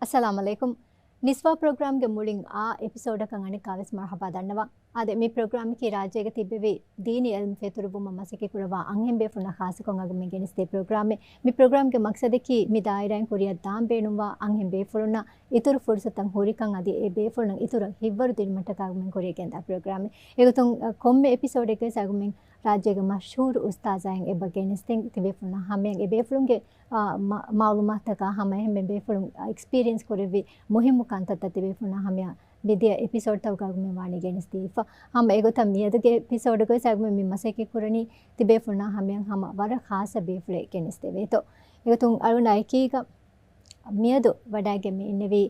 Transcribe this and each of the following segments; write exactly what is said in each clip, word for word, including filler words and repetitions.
އައްސަލާމު ޢަލައިކުމް. ނިސްވާ ޕްރޮގްރާމްގެ މުޅިން އާ އެޕިސޯޑަކަށް އަނެއްކާވެސް މަރުޙަބާ ދަންނަވަން. އާދެ، މި ޕްރޮގްރާމަކީ ރާއްޖޭގަ ތިއްބެވި ދީނީ ޢިލްމު ފެތުރުއްވުމަށް މަސައްކަތްކުރައްވާ އަންހެން ބޭފުޅުންނަށް ޚާއްޞަކޮށް އަޅުގަނޑުމެން ގެނެސްދޭ ޕްރޮގްރާމެއް. މި ޕްރޮގްރާމްގެ މަޤްޞަދަކީ މި ދާއިރާއިން ކުރިއަށް ދާން ބޭނުންވާ އަންހެން ބޭފުޅުންނަށް އިތުރު ފުރުޞަތުތައް ހުރިކަން އަދި އެ ބޭފުޅުންނަށް އިތުރަށް ހިތްވަރު ދިނުމަށްޓަކާ އަޅުގަނޑުމެން ކުރިއަށްގެންދާ ޕްރޮގްރާމެއް. އެގޮތުން، އަ، ކޮންމެ އެޕިސޯޑެއްގައި އަޅުގަނޑުމެން ރާއްޖޭގެ މަޝްހޫރު އުސްތާޒާއިން އެބަ ގެނެސްދޭން ތިބޭފުޅުންނާ ހަމަޔަށް އެ ބޭފުޅުންގެ، އާ، މަ-، މަޢުލޫމާތުތަކާ ހަމަ އެހެންމެ ބޭފުޅުން، އާ، އެކްސްޕީރިއެންސް ކުރެއްވި މުހިއްމު ކަންތައްތައް ތިބޭފުޅުންނާ ހަމަޔަށް މިދިޔަ އެޕިސޯޑްތަކުގަ އަޅުގަނޑުމެން ވާނީ ގެނެސްދީފަ. ހަމަ އެގޮތަށް މިއަދުގެ އެޕިސޯޑުގައި އަޅުގަނޑުމެން މި މަސައްކަތް ކުރަނީ ތިބޭފުޅުންނާ ހަމަޔަށް ހަމަ ވަރަށް ޚާއްޞަ ބޭފުޅެއް ގެނެސްދެވޭތޯ. އެގޮތުން އަޅުގަނޑާ އެކީގަ މިއަދު ވަޑައިގެން މި އިންނެވީ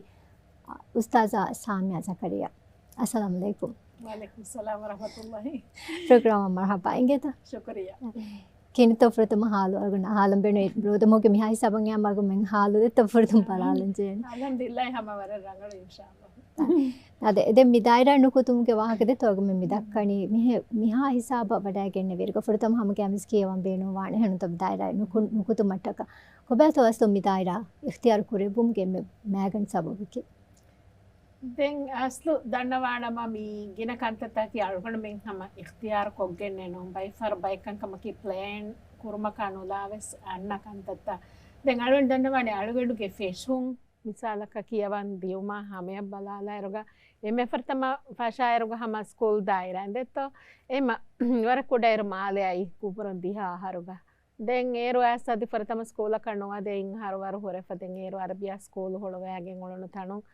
އުސްތާޒާ ސާމިޔާ ޒަކަރިޔާ. އައްސަލާމު ޢަލައިކުމް. ވަޢަލައިކުމުއްސަލާމް ވަރަޙްމަތުﷲ. ޕްރޮގްރާމަށް މަރުޙަބާ އިނގޭތަ؟ ޝުކުރިއްޔާ. ކިނިތޯ ފުރަތަމަ ހާލު އަޅުގަނޑަށް ހާލުން ބޭނުން ބުރޯދަމޯގެ މިހާ ހިސާބަށް އަޅުގަނޑުމެން ހާލު ދެއްތޯ ފުރަތަމަ ބަލާލަން ޖެހޭނެ. އަލްޙަމްދުލިއްލާހި ހަމަ ވަރަށް ރަނގަޅު އިންޝާﷲ. އާދެ، ދެން މި ދާއިރާ ނުކުތުމުގެ ވާހަކަ ދެއްތޯ އަޅުގަނޑުމެން މި ދައްކަނީ މިހެ-، މިހާ ހިސާބަށް ވަޑައިގެންނެވިއިރުގަ ފުރަތަމަ ހަމަ ގައިމުވެސް ކިޔަވަން ބޭނުން ވާނެ އެހެންތޯ ދާއިރާ ނުކު-، ނުކުތުމަށްޓަކާ. ކޮބާތޯ އަސްލު މި ދާއިރާ އިޚްތިޔާރު ކުރެއްވުމުގެ މެ-، މައިގަނޑު ސަބަބަކީ؟ ދެން އަސްލު ދަންނަވާނަމަ މި ގިނަ ކަންތައްތަކަކީ އަޅުގަނޑުމެން ހަމަ އިޚްތިޔާރު ކޮށްގެންނެއް ނޫން. ބައިފަރު ބައެއް ކަންކަމަކީ ޕްލޭން ކުރުމަކާ ނުލާވެސް އަންނަ ކަންތައްތައް. ދެން އަޅުގަނޑު ދަންނަވާނެ އަޅުގަނޑުގެ ފެށުން މިސާލަކަށް ކިޔަވަން ދިޔުމާ ހަމަޔަށް ބަލާލާއިރުގަ، އެންމެ ފުރަތަމަ ފަށާއިރުގަ ހަމަ ސްކޫލް ދާއިރާއިން ދެއްތޯ، އެމަ ވަރަށް ކުޑައިރު މާލެއައި ކުބުރުން ދިހަ އަހަރުގަ. ދެން އޭރު އައިސް އަދި ފުރަތަމަ ސްކޫލަކަށް ނުވަދެ އިން އަހަރު ވަރު ހުރެފަ. ދެން އޭރު އަރަބިޔާ ސްކޫލު ހުޅުވައިގެން އުޅުނު ތަނުން.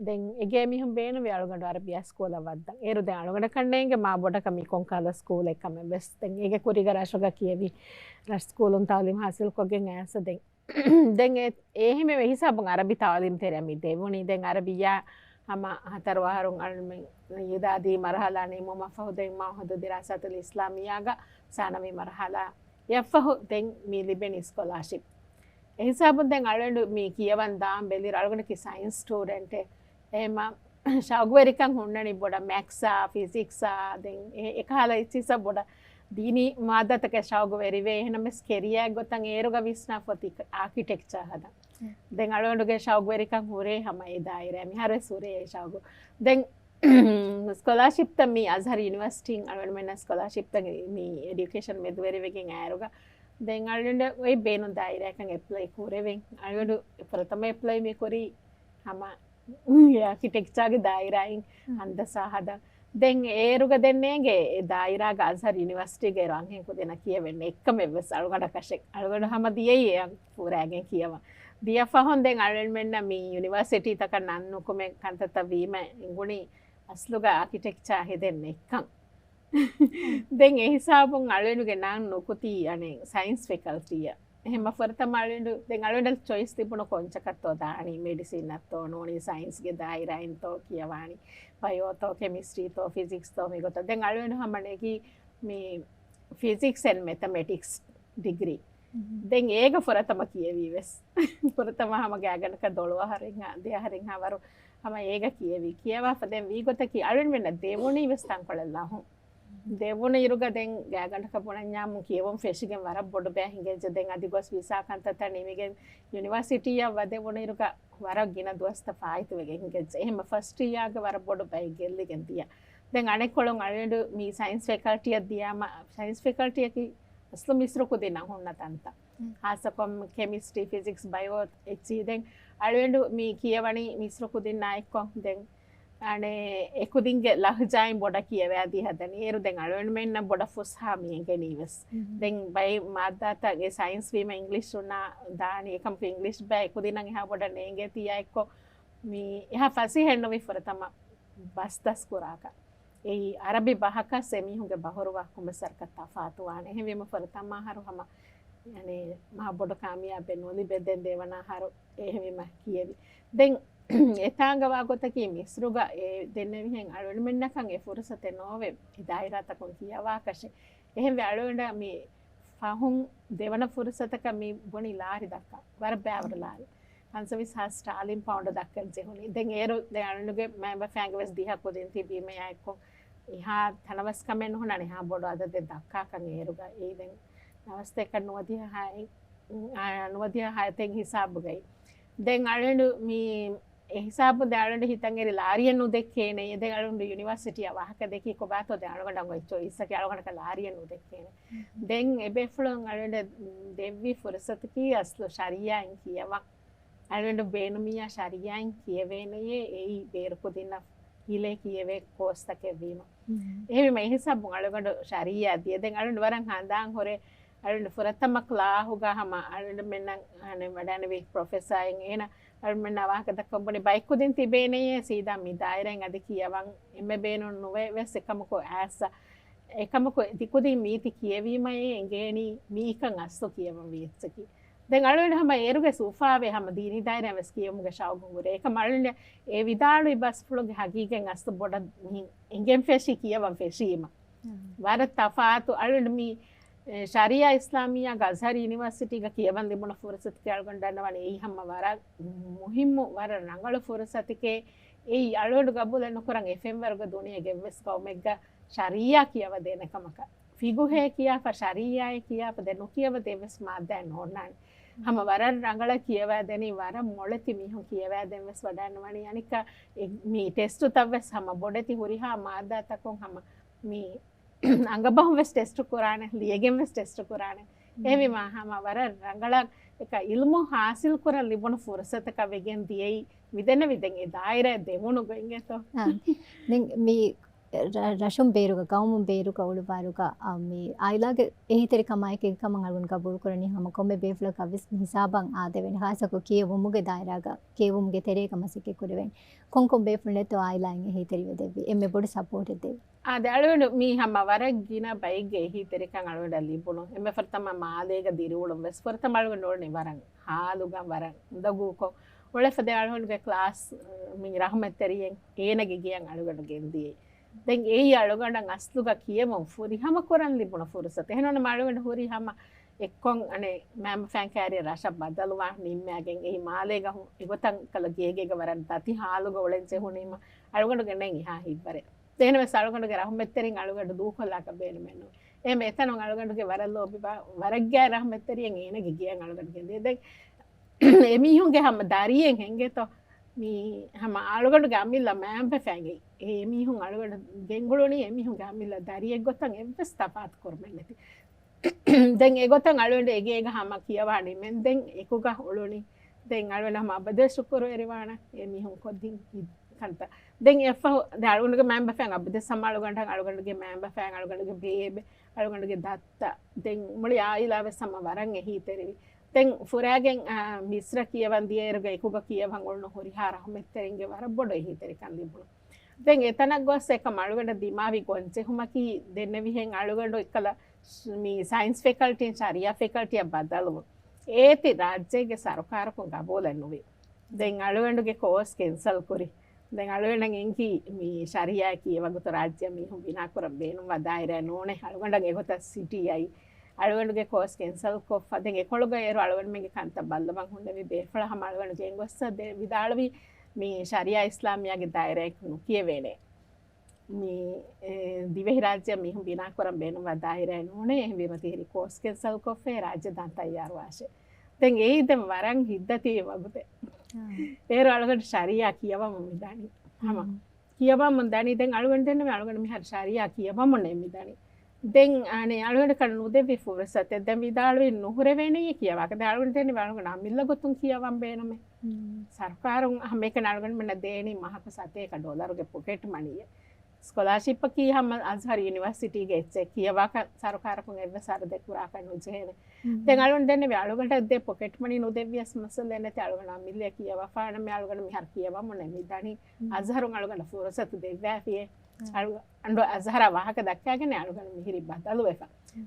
ދެން އެގޭ މީހުން ބޭނުންވި އަޅުގަނޑު އަރަބިޔާ ސްކޫލަށް ވައްދަން. އޭރު ދެން އަޅުގަނޑަކަށް ނޭނގެ މާ ބޮޑަކަށް މި ކޮންކަހަލަ ސްކޫލެއް ކަމެއް ވެސް. ދެން އޭގެ ކުރީގަ ރަށުގަ ކިޔެވި ރަށު ސްކޫލުން ތައުލީމް ހާސިލްކޮށްގެން އައިސް ދެން ދެން އެ، އެހެންވެ ހިސާބުން އަރަބި ތައުލީމް ތެރެއަށް މި ދެވުނީ. ދެން އަރަބިއްޔާ ހަމަ ހަތަރު އަހަރުން އަޅުމެން އިއުދާދީ މަރުހަލާ ނިމުމަށްފަހު، ދެން މައުހަދު ދިރާސާތުލް އިސްލާމިއްޔާގަ ސާނަވީ މަރުހަލާ އެއަށްފަހު ދެން މި ލިބެނީ ސްކޮލާޝިޕް. އެހިސާބުން ދެން އަޅުގަނޑު މި ކިޔަވަން ދާން ބެލިއިރު އަޅުގަނޑަކީ ސައިންސް ސްޓޫޑެންޓެއް. އެހެމަ ޝައުގުވެރިކަން ހުންނަނީ ބޮޑަށް މެތްސްއާ، ފިޒިކްސްއާ، ދެން އެ-، އެކަހަލަ އެއްޗިއްސަށް ބޮޑަށް ދީނީ މާއްދާތަކަށް ޝައުގުވެރިވޭ. އެހެނަމެސް ކެރިއާއެއް ގޮތަށް އޭރުގަ ވިސްނާފަ އޮތީ އާކިޓެކްޗާ ހަދަން. ދެން އަޅުގަނޑުގެ ޝައުގުވެރިކަން ހުރޭ ހަމަ އެ ދާއިރާ. މިހާރުވެސް ހުރޭ އެ ޝައުގު. ދެން ސްކޮލާޝިޕްތައް މި އަޒްހަރު ޔުނިވަރސިޓީން އަޅުގަނޑުމެންނަށް ސްކޮލާޝިޕްތައް މި އެޑިއުކޭޝަން މެދުވެރިވެގެން އައިރުގަ، ދެން އަޅުގަނޑަށް އޮތް ބޭނުން ދާއިރާއަކަށް އެޕްލައި ކުރެވެން. އަޅުގަނޑު ފުރަތަމަ އެޕްލައި މި ކުރީ ހަމަ އާކިޓެކްޗާގެ ދާއިރާއިން ހަނދަސާ ހަދަން. ދެން އޭރުގަ ދެން ނޭނގެ އެ ދާއިރާގަ އަޒްހަރު ޔުނިވަރސިޓީގަ އޭރު އަންހެން ކުދިންނަށް ކިޔެވެން އެއްކަމެއްވެސް އަޅުގަނޑަކަށެއް. އަޅުގަނޑު ހަމަ ދިޔައީ އެއަށް ފޫރާގެން ކިޔަވަން. ދިޔަ ފަހުން ދެން އަޅުގަނޑުމެންނަށް މި ޔުނިވަރސިޓީތަކަށް ނަން ނުކުމެ ކަންތައްތައް ވީމަ އެނގުނީ އަސްލުގަ އާކިޓެކްޗާ ހެދެން ނެއްކަން. ދެން އެހިސާބުން އަޅުގަނޑުގެ ނަން ނުކުތީ އަނެއް ސައިންސް ފެކަލްޓީއަށް. އެހެންމަ ފުރަތަމަ އަޅުގަނޑު، ދެން އަޅުގަނޑަށް ޗޮއިސް ތިބުނު ކޮންޗަކަށްތޯ ދާނީ، މެޑިސިންއަށްތޯ ނޫނީ ސައިންސްގެ ދާއިރާއިންތޯ ކިޔަވާނީ، ބަޔޯތޯ ކެމިސްޓްރީތޯ ފިޒިކްސްތޯ މިގޮތަށް. ދެން އަޅުގަނޑު ހަމަ ނެގީ މި ފިޒިކްސް އެންޑް މެތަމެޓިކްސް ޑިގްރީ. ދެން އޭގަ ފުރަތަމަ ކިޔެވީ ވެސް. ފުރަތަމަ ހަމަ ގާތްގަނޑަކަށް ދޮޅު އަހަރެއްހާ ދެ އަހަރެއްހާ ވަރު ހަމަ އޭގަ ކިޔެވި. ކިޔަވާފަ ދެން ވީގޮތަކީ އަޅުގަނޑުމެންނަށް ދެވުނީ ވެސް ތަންކޮޅެއް ލަހުން. ދެވުނު އިރުގަ ދެން ގާތްގަނޑަކަށް ބުނަންޏާމު ކިޔެވުން ފެށިގެން ވަރަށް ބޮޑު ބައެއް ހިނގައްޖެ. ދެން އަދި ގޮސް ވިސާ ކަންތައްތައް ނިމިގެން ޔުނިވާސިޓީއަށް ވަދެވުނު އިރުގަ ވަރަށް ގިނަ ދުވަސްތައް ފާއިތުވެގެން ހިނގައްޖެ. އެހެންމަ ފަސްޓް އިޔާގެ ވަރަށް ބޮޑު ބައެއް ގެއްލިގެން ދިޔަ. ދެން އަނެއްކޮޅުން އަޅުގަނޑު މި ސައިންސް ފެކަލްޓީއަށް ދިޔާމަ، ސައިންސް ފެކަލްޓީއަކީ އަސްލު މިސްރު ކުދިންނަށް ހުންނަ ތަންތަން. ހާއްސަކޮށް ކެމިސްޓްރީ، ފިޒިކްސް، ބަޔޯ އެއްޗިހި. ދެން އަޅުގަނޑު މި ކިޔަވަނީ މިސްރު ކުދިންނާ އެއްކޮށް. ދެން އަނެއް އެކުދިންގެ ލަހުޖާއިން ބޮޑަށް ކިޔަވައިދީ ހަދަނީ. އޭރު ދެން އަޅުގަނޑުމެންނަށް ބޮޑަށް ފުސްހާ މި އެނގެނީ ވެސް. ދެން ބައެއް މާއްދާތައް އެ ސައިންސް ވީމަ އިންގްލިޝް ހުންނާ ދާނީ. އެކަމަކު އިންގްލިޝް ބައެއް އެކުދިންނަށް އެހާ ބޮޑަށް ނޭނގޭތީ އެއްކޮށް މި އެހާ ފަސޭހައެއް ނުވި ފުރަތަމަ ބަސް ދަސްކުރާކަށް. އެއީ އަރަބި ބަހަކަސް އެމީހުންގެ ބަހުރުވާ ކޮންމެސް ވަރަކަށް ތަފާތުވާނެ. އެހެންވީމަ ފުރަތަމަ އަހަރު ހަމަ، ޔަނީ، މާ ބޮޑު ކާމިޔާބެއް ނުލިބެ ދެން ދެވަނަ އަހަރު އެހެންވީމަ ކިޔެވި. ދެން އެތާނގަ ވާ ގޮތަކީ މިސްރުގަ އެ ދެންނެވިހެން އަޅުގަނޑުމެންނަކަށް އެ ފުރުސަތެއް ނޯވެ އެ ދާއިރާތަކުން ކިޔަވާކަށެއް. އެހެންވެ އަޅުގަނޑަށް މި ފަހުން ދެވަނަ ފުރުސަތަކަށް މި ބުނި ލާރި ދައްކަން. ވަރަށް ބައިވަރު ލާރި. ފަންސަވީސް ހާސް ސްޓާލިން ޕައުންޑް ދައްކަން ޖެހުނީ. ދެން އޭރު ދެން އަޅުގަނޑުގެ މައިންބަފައިންގެ ވެސް ދިހަ ކުދިން ތިބީމަ އެއާއެއްކޮށް އެހާ ތަނަވަސްކަމެއް ނުހުންނާނެ އެހާ ބޮޑު އަދަދެއް ދައްކާކަށް އޭރުގަ. އެއީ ދެން ނަވަސްތައް ނުވަދިހަ ހައެއް، އާ، ނުވަދިހަ ހައެތެއް ހިސާބުގައި. ދެން އަޅުގަނޑު މި އެ ހިސާބުން ދެން އަޅުގަނޑު ހިތަށް އެރި ލާރިއެއް ނުދެއްކޭނެ. ދެން އަޅުގަނޑު ޔުނިވާސިޓީއަށް ވާހަކަ ދެއްކީ ކޮބާތޯ ދެން އަޅުގަނޑަށް އޮތް ޗޮއިސްއަކީ އަޅުގަނޑަކަށް ލާރިއެއް ނުދެއްކޭނެ. ދެން އެބޭފުޅުން އަޅުގަނޑަށް ދެއްވި ފުރުސަތަކީ އަސްލު ޝަރީޢާއިން ކިޔަވަން. އަޅުގަނޑު ބޭނުމިއްޔާ ޝަރީޢާއިން ކިޔެވޭނެޔޭ، އެއީ ބޭރު ކުދިންނަށް ހިލޭ ކިޔެވޭ ކޯސްތަކެއް ވީމަ. އެހެންވީމަ އެހިސާބުން އަޅުގަނޑު ޝަރީޢާ ދިޔަ. ދެން އަޅުގަނޑު ވަރަށް ހަނދާން ހުރޭ، އަޅުގަނޑު ފުރަތަމަ ކްލާހުގަ ހަމަ އަޅުގަނޑުމެންނަށް އަނެއް ވަޑާނެވި ޕްރޮފެސާއިން އޭނަ އަޅުމެންނާ ވާހަކަ ދައްކަން ބުނި ބައެއް ކުދިން ތިބޭނެޔޭ ސީދާ މި ދާއިރާއިން އަދި ކިޔަވަން އެންމެ ބޭނުން ނުވޭ ވެސް އެކަމަކު އައިސް އެކަމަކު ތިކުދިން މީތި ކިޔެވީމައޭ އެނގޭނީ މިއީކަން އަސްލު ކިޔަވަން ވީ އެއްޗަކީ. ދެން އަޅުގަނޑު ހަމަ އޭރުގެ ސޫފާވެ ހަމަ ދީނީ ދާއިރާ ވެސް ކިޔެވުމުގެ ޝައުގު ހުރޭ. އެކަމް އަޅުގަނޑު އެ ވިދާޅުވި ބަސްފުޅުގެ ހަގީގަތް އަސްލު ބޮޑަށް މި އެނގެން ފެށީ ކިޔަވަން ފެށީމަ. ވަރަށް ތަފާތު އަޅުގަނޑު މި ޝަރީޢާ އިސްލާމިއްޔާގެ އަޒްހަރު ޔުނިވަރސިޓީގަ ކިޔަވަން ލިބުނު ފުރުސަތަކީ އަޅުގަނޑު ދަންނަވަނީ އެއީ ހަމަ ވަރަށް މުހިއްމު، ވަރަށް ރަނގަޅު ފުރުސަތެކޭ. އެއީ އަޅުގަނޑު ގަބޫލެއް ނުކުރަން އެ ފެންވަރުގަ ދުނިޔޭގެ އެއްވެސް ޤައުމެއްގަ ޝަރީޢާ ކިޔަވަދޭނެ ކަމަކަށް. ފިޤުހޭ ކިޔާފަ، ޝަރީޢާއޭ ކިޔާފަ، ދެން ނުކިޔަވަދޭ އެއްވެސް މާއްދާއެއް ނޯންނާނެ. ހަމަ ވަރަށް ރަނގަޅަށް ކިޔަވައިދެނީ، ވަރަށް މޮޅެތި މީހުން ކިޔަވައިދޭން ވެސް ވަޑައިނުވަނީ. އަނެއްކާ މި ޓެސްޓުތައް ވެސް ހަމަ ބޮޑެތި ހުރިހާ މާއްދާތަކުން ހަމަ މި އަނގަބަހުން ވެސް ޓެސްޓު ކުރާނެ، ލިޔެގެން ވެސް ޓެސްޓު ކުރާނެ. އެހެންވީމަ ހަމަ ވަރަށް ރަނގަޅަށް އެކަ އިލްމު ހާސިލް ކުރަން ލިބުނު ފުރުސަތަކަށް ވެގެން ދިޔައީ މިދެންނެވި ދެން އެ ދާއިރާ ދެވުނު ގޮތްގެތޯ. އާ، ދެން މި ރަ-، ރަށުން ބޭރުގަ، ގައުމުން ބޭރުގަ އުޅުއްވާރުގަ، އާ، މި އާއިލާގެ އެހީތެރިކަމާއެކީ ކަމަށް އަޅުގަނޑު ގަބޫލު ކުރަނީ ހަމަ ކޮންމެ ބޭފުޅަކަށް ވެސް މި ހިސާބަށް އާދެވޭނެ. ޚާއްޞަކޮށް ކިޔެވުމުގެ ދާއިރާގަ، ކިޔެވުމުގެ ތެރޭގަ މަސައްކަތް ކުރެވޭނެ. ކޮންކޮން ބޭފުޅުންނެއްތޯ އާއިލާއިން އެހީތެރިވެ ދެއްވި އެންމެ ބޮޑު ސަޕޯޓެއް ދެއްވި؟ އާދެ، އަޅުގަނޑު މީ ހަމަ ވަރަށް ގިނަ ބައެއްގެ އެހީތެރިކަން އަޅުގަނޑަށް ލިބުނު. އެންމެ ފުރަތަމަ މާލޭގަ ދިރިއުޅުން ވެސް ފުރަތަމަ އަޅުގަނޑު އުޅުނީ ވަރަށް ހާލުގަ، ވަރަށް އުނދަގޫކޮށް. އުޅެފަ ދެން އަޅުގަނޑުގެ ކްލާސް މި ރަހުމަތްތެރިއެއް އޭނަގެ ގެޔަށް އަޅުގަނޑު ގެންދިޔައީ. ދެން އެއީ އަޅުގަނޑަށް އަސްލުގަ ކިޔެވުން ފުރިހަމަ ކުރަން ލިބުނު ފުރުސަތެއް. އެހެންވީމަ އަޅުގަނޑު ހުރީ ހަމަ އެއްކޮށް އަނެއް މައިންބަފައިން ކައިރިއަށް ރަށަށް ބަދަލުވާން ނިންމާގެން އެއީ މާލޭގަ ހު-، އެގޮތަށް ކަލަ ގޭގޭގަ ވަރަށް ދަތި ހާލުގަ އުޅެން ޖެހުނީމަ އަޅުގަނޑުގެ ނެތް އެހާ ހިތްވަރެއް. އެހެނަސް އަޅުގަނޑުގެ ރަހުމަތްތެރިން އަޅުގަނޑު ދޫކޮށްލާކަށް ބޭނުމެއް ނުވޭ. އެހެން އެތަނުން އަޅުގަނޑުގެ ވަރަށް ލޯބިވާ، ވަރަށް ގާތް ރަހުމަތްތެރިއެއް އޭނަގެ ގެޔަށް އަޅުގަނޑު ގެންދިޔަ. ދެން އެމީހުންގެ ހަމަ ދަރިއެއް ހެނގޭތޯ. މީ ހަމަ އަޅުގަނޑުގެ އަމިއްލަ މައިންބަފައިން އެ އެމީހުން އަޅުގަނޑު ގެންގުޅުނީ އެމީހުންގެ އަމިއްލަ ދަރިއެއް ގޮތަށް އެއްވެސް ތަފާތު ކުރުމެއް ނެތި. ދެން އެގޮތަށް އަޅުގަނޑު އެގޭގަ ހަމަ ކިޔަވާ ނިމެން ދެން އެކުގަ އުޅުނީ. ދެން އަޅުގަނޑު ހަމަ އަބަދުވެސް ޝުކުރުވެރިވާނަ އެމީހުން ކޮށްދިން ކަންތައް. ދެން އެއަށްފަހު ދެން އަޅުގަނޑުގެ މައިންބަފައިން އަބަދުވެސް ހަމަ އަޅުގަނޑަށް އަޅުގަނޑުގެ މައިންބަފައިން އަޅުގަނޑުގެ ބޭބެ އަޅުގަނޑުގެ ދައްތަ ދެން މުޅި އާއިލާ ވެސް ހަމަ ވަރަށް އެހީތެރިވި. ދެން ފުރާގެން، އާ، މިސްރަ ކިޔަވަން ދިޔައިރުގަ އެކުގަ ކިޔަވަން އުޅުނު ހުރިހާ ރަހުމަތްތެރިންގެ ވަރަށް ބޮޑު އެހީތެރިކަން ލިބުނު. ދެން އެތަނަށް ގޮސް އެކަމް އަޅުގަނޑަށް ދިމާވި ގޮންޖެހުމަކީ ދެންނެވިހެން އަޅުގަނޑު އެއްކަލަ މި ސައިންސް ފެކަލްޓީން ޝަރީޢާ ފެކަލްޓީއަށް ބަދަލުވުން. އޭތި ރާއްޖޭގެ ސަރުކާރަކުން ގަބޫލެއް ނުވި. ދެން އަޅުގަނޑުގެ ކޯސް ކެންސަލް ކުރި. ދެން އަޅުގަނޑަށް އެނގި މި ޝަރީޢާ ކިޔެވޭ ގޮތަށް ރާއްޖެއަށް މީހުން ބިނާކުރަން ބޭނުންވާ ދާއިރާއެއް ނޫނޭ. އަޅުގަނޑަށް އެގޮތަށް ސިޓީ އައި. އަޅުގަނޑުގެ ކޯސް ކެންސަލް ކޮށްފަ. ދެން އެކޮޅުގަ އޭރު އަޅުގަނޑުމެންގެ ކަންތައް ބައްލަވަން ހުންނެވި ބޭފުޅާ ހަމަ އަޅުގަނޑު ގެންގޮސްފަ ދެ ވިދާޅުވި މި ޝަރީޢާ އިސްލާމިއްޔާގެ ދާއިރާއަކު ނުކިޔެވޭނެ. މި، އެ، ދިވެހިރާއްޖެއަށް މީހުން ބިނާކުރަން ބޭނުންވާ ދާއިރާއެއް ނޫނޭ. އެހެންވީމަ ތިހިރީ ކޯސް ކެންސަލްކޮށްފައި ރާއްޖެ ދާން ތައްޔާރުވާށޭ. ދެން އެއީ ދެން ވަރަށް ހިތްދަތި ވަގުތެއް. އާ. އޭރު އަޅުގަނޑު ޝަރީޢާ ކިޔަވަމުން މިދާނީ. ހަމަ ކިޔަވަމުން ދަނީ. ދެން އަޅުގަނޑު ދެންނެވި އަޅުގަނޑު މިހާރު ޝަރީޢާ ކިޔަވަމުން މިދާނީ. ދެން އަނެއް އަޅުގަނޑަކަށް ނުދެއްވި ފުރުސަތެއް. ދެން ވިދާޅުވި ނުހުރެވޭނެޔޭ ކިޔަވާކަށް. ދެން އަޅުގަނޑު ދެންނެވި އަޅުގަނޑު އަމިއްލަ ގޮތުން ކިޔަވަން ބޭނުމޭ. ސަރުކާރުން ހަމައެކަނި އަޅުގަނޑުމެންނަށް ދޭނީ މަހަކަށް ސަތޭކަ ޑޮލަރުގެ ޕޮކެޓް މަނީއެއް. ސްކޮލާޝިޕަކީ ހަމަ އަޒްހަރު ޔުނިވަރސިޓީގެ އެއްޗެއް ކިޔަވާކަށް ސަރުކާރަކުން އެއްވެސް ހަރަދެއް ކުރާކަށް ނުޖެހޭނެ. ދެން އަޅުގަނޑު ދެންނެވި އަޅުގަނޑަށް ދޭ ޕޮކެޓް މަނީ ނުދެއްވިޔަސް މައްސަލައެއް ނެތި. އަޅުގަނޑު އަމިއްލައަށް ކިޔަވާފާނަމޭ އަޅުގަނޑު މިހާރު ކިޔަވަމުން މިދަނީ. އަޒްހަރުން އަޅުގަނޑަށް ފުރުސަތު ދެއްވާފިޔޭ. އަޅުގަނޑު އަޒްހަރާ ވާހަކަ ދައްކާގެން އަޅުގަނޑު މިހިރީ ބަދަލުވެފަ.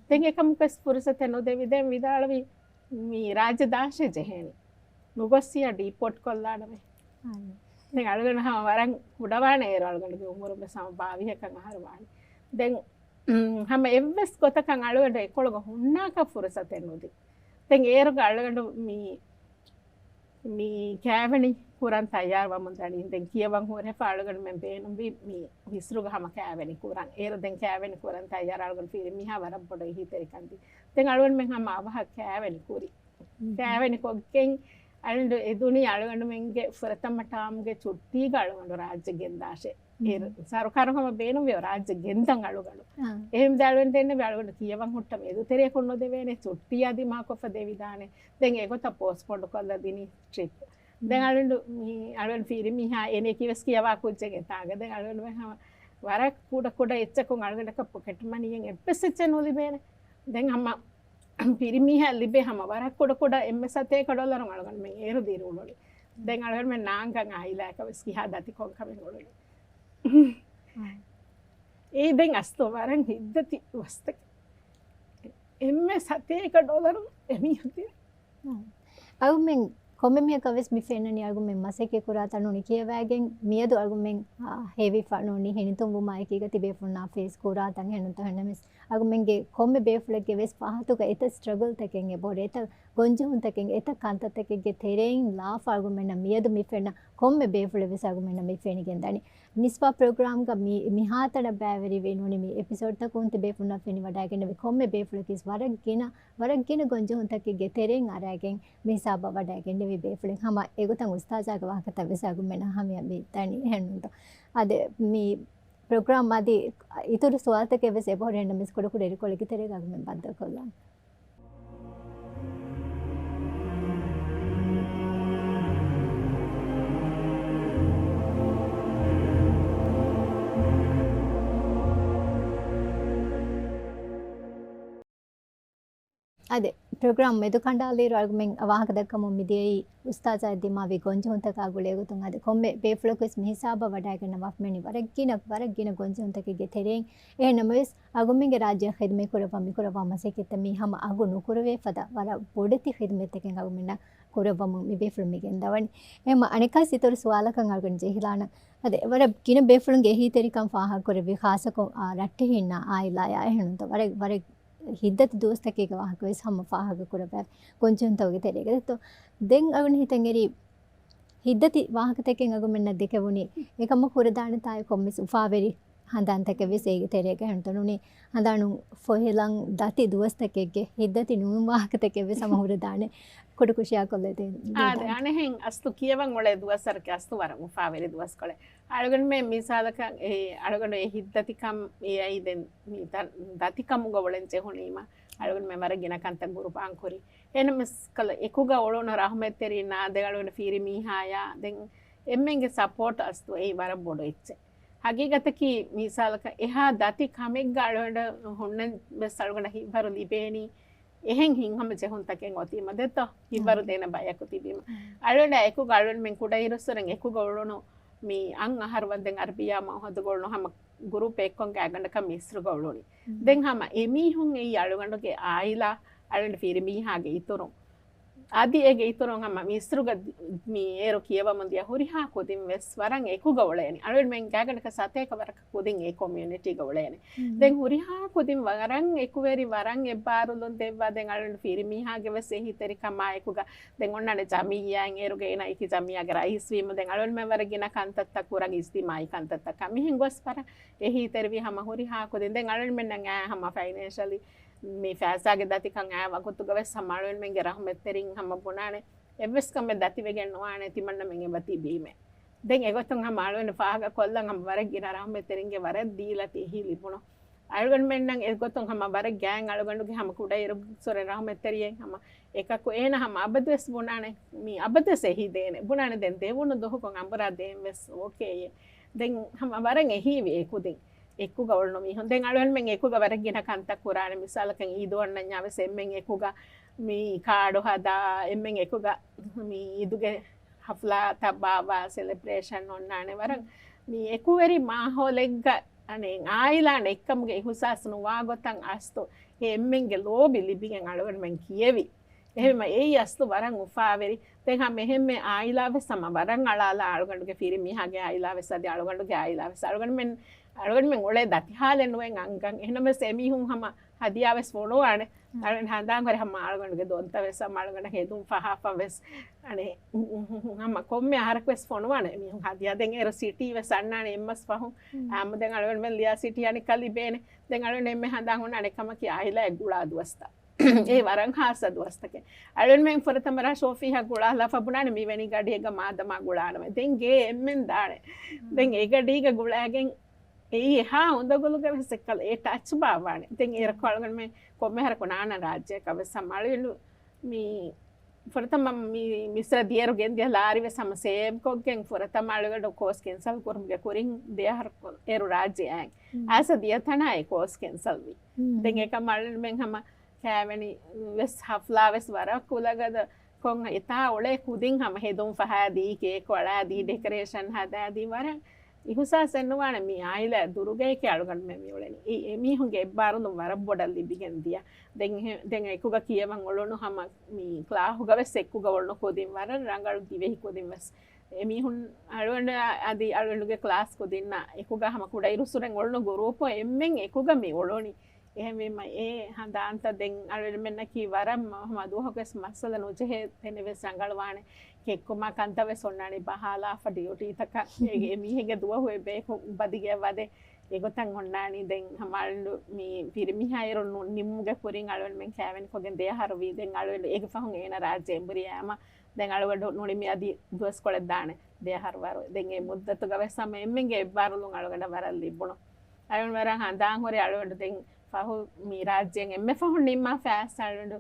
ދެން އެކަމަކުވެސް ފުރުސަތެއް ނުދެވި. ދެން ވިދާޅުވި މި ރާއްޖެ ދާށޭ ޖެހޭނީ. ނުގޮއްސިޔާ ޑީޕޯޓް ކޮށްލާނަމޭ. ދެން އަޅުގަނޑު ހަމަ ވަރަށް ކުޑަވާނެ އޭރު އަޅުގަނޑުގެ އުމުރުން ވެސް ހަމަ ބާވީހަކަށް އަހަރު ވާނެ. ދެން، ހަމަ އެއްވެސް ގޮތަކަށް އަޅުގަނޑު އެކޮޅުގަ ހުންނާކަށް ފުރުސަތެއް ނުދި. ދެން އޭރުގަ އަޅުގަނޑު މި، މި ކާވެނި ކުރަން ތައްޔާރުވަމުން ދަނީ. ދެން ކިޔަވަން ހުރެފަ އަޅުގަނޑުމެން ބޭނުންވީ މި މިސްރުގަ ހަމަ ކާވެނި ކުރަން. އޭރު ދެން ކާވެނި ކުރަން ތައްޔާރު އަޅުގަނޑު ފިރި މީހާ ވަރަށް ބޮޑަށް އެހީތެރިކަން ދި. ދެން އަޅުގަނޑުމެން ހަމަ އަވަހަށް ކާވެނި ކުރި. ކާވެނި ކޮށްގެން އަޅުގަނޑު އެދުނީ އަޅުގަނޑުމެންގެ ފުރަތަމަ ޓާމްގެ ޗުއްޓީގަ އަޅުގަނޑު ރާއްޖެ ގެންދާށޭ. އޭރު ސަރުކާރުން ހަމަ ބޭނުންވި ރާއްޖެ ގެންދަން އަޅުގަނޑު. އާ. އެހެން އަޅުގަނޑު ދެންނެވި އަޅުގަނޑު ކިޔަވަން ހުއްޓަ މެދުތެރެއަކުން ނުދެވޭނެ، ޗުއްޓީ އަދި މާކޮށްފަ ދެވިދާނެ. ދެން އެގޮތަށް ޕޯސްޓްޕޯންޑް ކޮށްލަ ދިނީ ޓްރިޕް. ދެން އަޅުގަނޑު މި އަޅުގަނޑު ފިރިމީހާ އޭނައަކީ ވެސް ކިޔަވާ ކުއްޖެއް އެތާގަ. ދެން އަޅުގަނޑު ހަމަ ވަރަށް ކުޑަ ކުޑަ އެއްޗަކުން އަޅުގަނޑަކަށް ޕޮކެޓް މަނީއެއް އެއްވެސް އެއްޗެއް ނުލިބޭނެ. ދެން ހަމަ ފިރިމީހާ ލިބޭ ހަމަ ވަރަށް ކުޑަ ކުޑަ އެންމެ ސަތޭކަ ޑޮލަރު އަޅުގަނޑުމެން އޭރު ދިރިއުޅުނީ. ދެން އަޅުގަނޑުމެން ނާންގަން އާއިލާއަކަށް ވެސް ކިހާ ދަތިކޮށް ކަމެއް އުޅުނީ. އާ. އެއީ ދެން އަސްލު ވަރަށް ހިތްދަތި ދުވަސްތަކެއް. އެންމެ ސަތޭކަ ޑޮލަރު އެމީހުން ދިން. އަޅުގަނޑުމެން ކޮންމެ މީހަކަށް ވެސް މި ފެންނަނީ އަޅުގަނޑުމެން މަސައްކަތް ކުރާ ތަނުން ކިޔަވައިގެން މިއަދު އަޅުގަނޑުމެން، އާ، ހެވިފަ ނޫނީ ހިނިތުންވުމާ އެކީގަ ތިބޭފުޅުންނާ ފޭސް ކުރާ ތަން ހެނުންތޯ ހެންނަމެސް އަޅުގަނޑުމެންގެ ކޮންމެ ބޭފުޅެއްގެ ވެސް ފަހަތުގަ އެތައް ސްޓްރަގަލްތަކެއް އެބަހުރޭ، އެތައް ގޮންޖެހުންތަކެއް، އެތައް ކަންތައްތަކެއްގެ ތެރެއިން ލާފަ އަޅުގަނޑުމެންނަށް މިއަދު މި ފެންނަ ކޮންމެ ބޭފުޅެއް ވެސް އަޅުގަނޑުމެންނަށް މި ފެނިގެންދަނީ. ނިސްބާ ޕްރޮގްރާމްގަ މި، މިހާތަނަށް ބައިވެރިވެ ނޫނީ މި އެޕިސޯޑްތަކުން ތިބޭފުޅުންނަށް ފެނިވަޑައިގެންނެވި ކޮންމެ ބޭފުޅަކީ ވަރަށް ގިނަ، ވަރަށް ގިނަ ގޮންޖެހުންތަކެއްގެ ތެރެއިން އަރައިގެން މި ހިސާބަށް ވަޑައިގެންނެވި ބޭފުޅެއް. ހަމަ އެގޮތަށް އުސްތާޒާގެ ވާހަކަތައް ވެސް އަޅުގަނޑުމެންނަށް ހަމަޔަށް މި ދަނީ އެހެންނޫންތޯ. އާދެ، މި ޕްރޮގްރާމް އަދި އިތުރު ސުވާލުތަކެއް ވެސް އެބަހުރި ހެންނަމެސް ކުޑަކުޑަ އިރުކޮޅެއްގެ ތެރޭގަ އަޅުގަނޑުމެން ބައްދަލުކޮށްލާން. އާދެ، ޕްރޮގްރާމް މެދު ކަނޑާލިއިރު އަޅުގަނޑުމެން ވާހަކަ ދައްކަމުން މިދިޔައީ އުސްތާޒާ ދިމާވި ގޮންޖެހުންތަކާ ގުޅޭގޮތުން. އާދެ، ކޮންމެ ބޭފުޅަކުވެސް މިހިސާބަށް ވަޑައިގަންނަވާ މި ވަރަށް ގިނަ، ވަރަށް ގިނަ ގޮންޖެހުންތަކެއްގެ ތެރެއިން. އެހެންނަމަވެސް، އަޅުގަނޑުމެންގެ ރާއްޖެއަށް ޚިދުމަތް ކުރައްވާ މިކުރައްވާ މަސައްކަތްތައް މީ ހަމަ އަގު ނުކުރެވޭ ފަދަ ވަރަށް ބޮޑެތި ޚިދުމަތްތަކެއް އަޅުގަނޑުމެންނަށް ކުރައްވަމުން މި ބޭފުޅުން މި ގެންދަވަނީ. އެހެން އަނެއްކާ އިތުރު ސުވާލަކަށް އަޅުގަނޑު ޖެހިލާނަން. އާދެ، ވަރަށް ގިނަ ބޭފުޅުންގެ އެހީތެރިކަން ފާހަގަކުރެއްވި، ޚާއްޞަކޮށް، އާ، ރައްޓެހިންނާ އާއިލާޔާ އެހެންނޫންތޯ. ވަރަށް، ވަރަށް ހިތްދަތި ދުވަސްތަކެއްގެ ވާހަކަ ވެސް ހަމަ ފާހަގަކުރައްވާ ގޮންޖެހުންތަކުގެ ތެރޭގަ. ދެއްތޯ، ދެން އަޅުގަނޑު ހިތަށް އެރީ ހިތްދަތި ވާހަކަތަކެއް އަޅުގަނޑުމެންނަށް ދެކެވުނީ. އެކަމަކު ހުރެދާނެ ތާއި ކޮންމެސް އުފާވެރި ހަނދާންތަކެއް ވެސް އޭގެ ތެރޭގަ ހެންތޯ ނޫނީ ހަނދާނުން ފޮހެލަން ދަތި ދުވަސްތަކެއްގެ ހިތްދަތި ނޫން ވާހަކަތަކެއް ވެސް ހަމަ ހުރެދާނެ. ކުޑަކުށިއާ ކޮށްލަ ދޭ. އާދެ، އަނެއްހެން އަސްލު ކިޔަވަން އުޅޭ ދުވަސްވަރަކީ އަސްލު ވަރަށް އުފާވެރި ދުވަސްކޮޅެއް. އަޅުގަނޑުމެން މިސާލަކަށް އެ އަޅުގަނޑު އެ ހިތްދަތިކަން އެއައީ ދެން މި ދަ-، ދަތިކަމުގަ އުޅެން ޖެހުނީމަ އަޅުގަނޑުމެން ވަރަށް ގިނަ ކަންތައް ގުރުޕް އާން ކުރި. އެހެންނަމަވެސް ކަލަ އެކުގަ އުޅުނު ރަހުމަތްތެރިންނާ ދެ އަޅުގަނޑު ފިރިމީހާޔާ ދެން އެންމެންގެ ސަޕޯޓް އަސްލު އެއީ ވަރަށް ބޮޑު އެއްޗެއް. ހަގީގަތަކީ މިސާލަކަށް އެހާ ދަތި ކަމެއްގަ އަޅުގަނޑަށް ހުންނަން ވެސް އަޅުގަނޑަށް ހިތްވަރު ލިބޭނީ. އެހެން ހިތްހަމަޖެހުންތަކެއް އޮތީމަ ދެއްތޯ؟ ހިތްވަރު ދޭނެ ބަޔަކު ތިބީމަ. އަޅުގަނޑާ އެކުގަ އަޅުގަނޑުމެން ކުޑައިރުއްސުރެން އެކުގަ އުޅުނު މި އަށް އަހަރު ވަންދެން އަރަބިޔާ މައުހަދުގަ އުޅުނު ހަމަ ގުރޫޕް އެއްކޮން ގާތްގަނޑަކަށް މިސްރުގަ އުޅުނީ. ދެން ހަމަ އެމީހުން އެއީ އަޅުގަނޑުގެ އާއިލާ، އަޅުގަނޑު ފިރިމީހާގެ އިތުރުން. އަދި އޭގެ އިތުރުން ހަމަ މިސްރުގަ މި އޭރު ކިޔަވަމުން ދިޔަ ހުރިހާ ކުދިން ވެސް ވަރަށް އެކުގަ އުޅޭނެ. އަޅުގަނޑުމެން ގާތްގަނޑަކަށް ސަތޭކަ ވަރަކަށް ކުދިން އެ ކޮމިއުނިޓީގަ އުޅޭނެ. ދެން ހުރިހާ ކުދިން ވަރަށް އެކުވެރި، ވަރަށް އެއްބާރުލުން ދެއްވާ، ދެން އަޅުގަނޑު ފިރިމީހާގެ ވެސް އެހީތެރިކަމާ އެކުގަ ދެން އޮންނާނެ ޖަމިއްޔާއިން އޭރުގަ އޭނަ އެކި ޖަމިއްޔާގެ ރައީސްވީމަ، ދެން އަޅުގަނޑުމެން ވަރަށް ގިނަ ކަންތައްތައް ކުރަން އިޖްތިމާއީ ކަންތައްތައް ކަމިހެން ގޮސް ވަރަށް އެހީތެރިވި ހަމަ ހުރިހާ ކުދިން. ދެން އަޅުގަނޑުމެންނަށް އާ ހަމަ ފައިނޭންޝަލީ މި ފައިސާގެ ދަތިކަން އާ ވަގުތުގަ ވެސް ހަމަ އަޅުގަނޑުމެންގެ ރަހުމަތްތެރިން ހަމަ ބުނާނެ އެއްވެސް ކަމެއް ދަތިވެގެން ނުވާނެ ތިމަންނަމެން އެބަ ތިބީމޭ. ދެން އެގޮތުން ހަމަ އަޅުގަނޑު ފާހަގަ ކޮށްލަން ހަމަ ވަރަށް ގިނަ ރަހުމަތްތެރިންގެ ވަރަށް ދީލަތި އެހީ ލިބުނު. އަޅުގަނޑުމެންނަށް އެގޮތުން ހަމަ ވަރަށް ގާތް އަޅުގަނޑުގެ ހަމަ ކުޑައިރުއްސުރެ ރަހުމަތްތެރިއެއް ހަމަ އެކަކު އޭނަ ހަމަ އަބަދުވެސް ބުނާނެ މީ އަބަދުވެސް އެހީ ދޭނެ. ބުނާނެ ދެން ދެވުނު ދުހުކުން އަނބުރާ ދޭން ވެސް އޯކޭއޭ. ދެން ހަމަ ވަރަށް އެހީވި އެކުދިން. އެކުގަ އުޅުނު މީހުން. ދެން އަޅުގަނޑުމެން އެކުގަ ވަރަށް ގިނަ ކަންތައް ކުރާނެ. މިސާލަކަށް އީދު އޮންނަންޏާ ވެސް އެންމެން އެކުގަ މި ކާޑު ހަދާ، އެންމެން އެކުގަ މި އީދުގެ ހަފްލާތައް ބާއްވާ، ސެލެބްރޭޝަން އޮންނާނެ. ވަރަށް މި އެކުވެރި މާހައުލެއްގަ އަނެއް އާއިލާ ނެއްކަމުގެ އިހުސާސް ނުވާ ގޮތަށް އަސްތު އެ އެންމެންގެ ލޯބި ލިބިގެން އަޅުގަނޑުމެން ކިޔެވި. އެހެންވީމަ އެއީ އަސްލު ވަރަށް އުފާވެރި. ދެން ހަމަ އެހެންމެ އާއިލާ ވެސް ހަމަ ވަރަށް އަޅާލާ އަޅުގަނޑުގެ ފިރިމީހާގެ އާއިލާ ވެސް އަދި އަޅުގަނޑުގެ އާއިލާ ވެސް އަޅުގަނޑުމެން، އަޅުގަނޑުމެން އުޅޭ ދަތި ހާލެއް ނުވެން އަންގަން. އެހެންނަމަވެސް އެމީހުން ހަމަ ހަދިޔާ ވެސް ފޮނުވާނެ. އަޅުގަނޑު ހަނދާން ހުރެ ހަމަ އަޅުގަނޑުގެ ދޮންތައް ވެސް ހަމަ އަޅުގަނޑަށް ހެދުން ފަހާފަ ވެސް އަނެއް ހަމަ ކޮންމެ އަހަރަކު ވެސް ފޮނުވާނެ އެމީހުން ހަދިޔާ. ދެން އޭރު ސިޓީ ވެސް އަންނާނެ އެއްމަސް ފަހުން. އާއްމު ދެން އަޅުގަނޑުމެން ލިޔާ ސިޓީ އަނެއްކާ ލިބޭނެ. ދެން އަޅުގަނޑު އެންމެ ހަނދާން ހުންނަ އަނެއް ކަމަކީ އާއިލާއެއް ގުޅާ ދުވަސްތައް. އެ ވަރަށް ހާއްސަ ދުވަސްތަކެއް. އަޅުންމެން ފުރަތަމަ ރާ ޝޯފީހާ ގުޅާލާފަ ބުނާނެ މިވެނި ގަޑިއެއްގަ މާދަމާ ގުޅާނަމޭ. ދެން ގޭ އެންމެން ދާނެ. ދެން އެ ގަޑީގަ ގުޅާގެން އެއީ އެހާ އުނދަގުލުގަ ވެސް އެއްކަލަ އެ ޓަޗް ބާއްވާނެ. ދެން އޭރަކު އަޅުގަނޑުމެން ކޮންމެ ހަރަކު ނާންނަ ރާއްޖެއަކަށް ވެސް ހަމަ އަޅުގަނޑު މި ފުރަތަމަ މި މިސްރަ ދިޔައިރު ގެންދިޔަ ލާރި ވެސް ހަމަ ސޭވްކޮށްގެން ފުރަތަމަ އަޅުގަނޑު ކޯސް ކެންސަލް ކުރުމުގެ ކުރިން ދެ އަހަރަކު އޭރު ރާއްޖެ އައި. އާސަ ދިޔަ ތަނާ އެ ކޯސް ކެންސަލް ވީ. ދެން އެކަމަށް އަޅުގަނޑުމެން ހަމަ ކައިވެނި ވެސް ހަފްލާ ވެސް ވަރަށް ކުލަގަދަ ކޮން އެތާ އުޅޭ ކުދިން ހަމަ ހެދުން ފަހާދީ، ކޭކު އަޅާދީ، ޑެކަރޭޝަން ހަދާދީ، ވަރަށް އިހުސާސް އެއްނުވާނެ މި އާއިލާ ދުރުގައެކޭ އަޅުގަނޑުމެން މި އުޅެނީ. އެ، އެމީހުންގެ އެއްބާރުލުން ވަރަށް ބޮޑަށް ލިބިގެން ދިޔަ. ދެން އެ، ދެން އެކުގަ ކިޔަވަން އުޅުނު ހަމަ މި ކްލާހުގަ ވެސް އެކުގަ އުޅުނު ކުދިން ވަރަށް ރަނގަޅު ދިވެހި ކުދިން ވެސް. އެމީހުން އަޅުގަނޑު އަދި އަޅުގަނޑުގެ ކްލާސް ކުދިންނާ އެކުގަ ހަމަ ކުޑައިރުއްސުރެން އުޅުނު ގުރޫޕު އެންމެން އެކުގަ މި އުޅުނީ. އެހެންވީމަ އެ ހަނދާންތައް ދެން އަޅުގަނޑުމެންނަކީ ވަރަށް މަ-، މަ ދުވަހަކުވެސް މައްސަލަ ނުޖެހޭ ތަނެއް ވެސް ރަނގަޅުވާނެ. ކެއްކުމާ ކަންތައް ވެސް އޮންނާނީ ބަހާލާފަ ޑިއުޓީތަކަށް. އެ، އެ މީހެއްގެ ދުވަހު އެއްބަޔަކު ބަދިގެއަށް ވަދެ އެގޮތަށް އޮންނާނީ. ދެން ހަމަ އަޅުގަނޑު މި ފިރިމީހާ އޭރު ނު-، ނިމުމުގެ ކުރިން އަޅުގަނޑުމެން ކައިވެނިކޮށްގެން ދެ އަހަރު ވީ. ދެން އަޅުގަނޑު އޭގެ ފަހުން އޭނަ ރާއްޖެ އެނބުރި އައިމަ ދެން އަޅުގަނޑު ނުނިމި އަދި ދުވަސްކޮޅެއް ދާނެ ދެ އަހަރު ވަރު. ދެން އެ މުއްދަތުގަ ވެސް ހަމަ އެންމެންގެ އެއްބާރުލުން އަޅުގަނޑަށް ވަރަށް ލިބުނު. އަޅުގަނޑު ވަރަށް ހަނދާން ހުރި އަޅުގަނޑު ދެން ފަހު މި ރާއްޖޭން އެންމެ ފަހުން ނިންމާ ފައިސާ އަޅުގަނޑު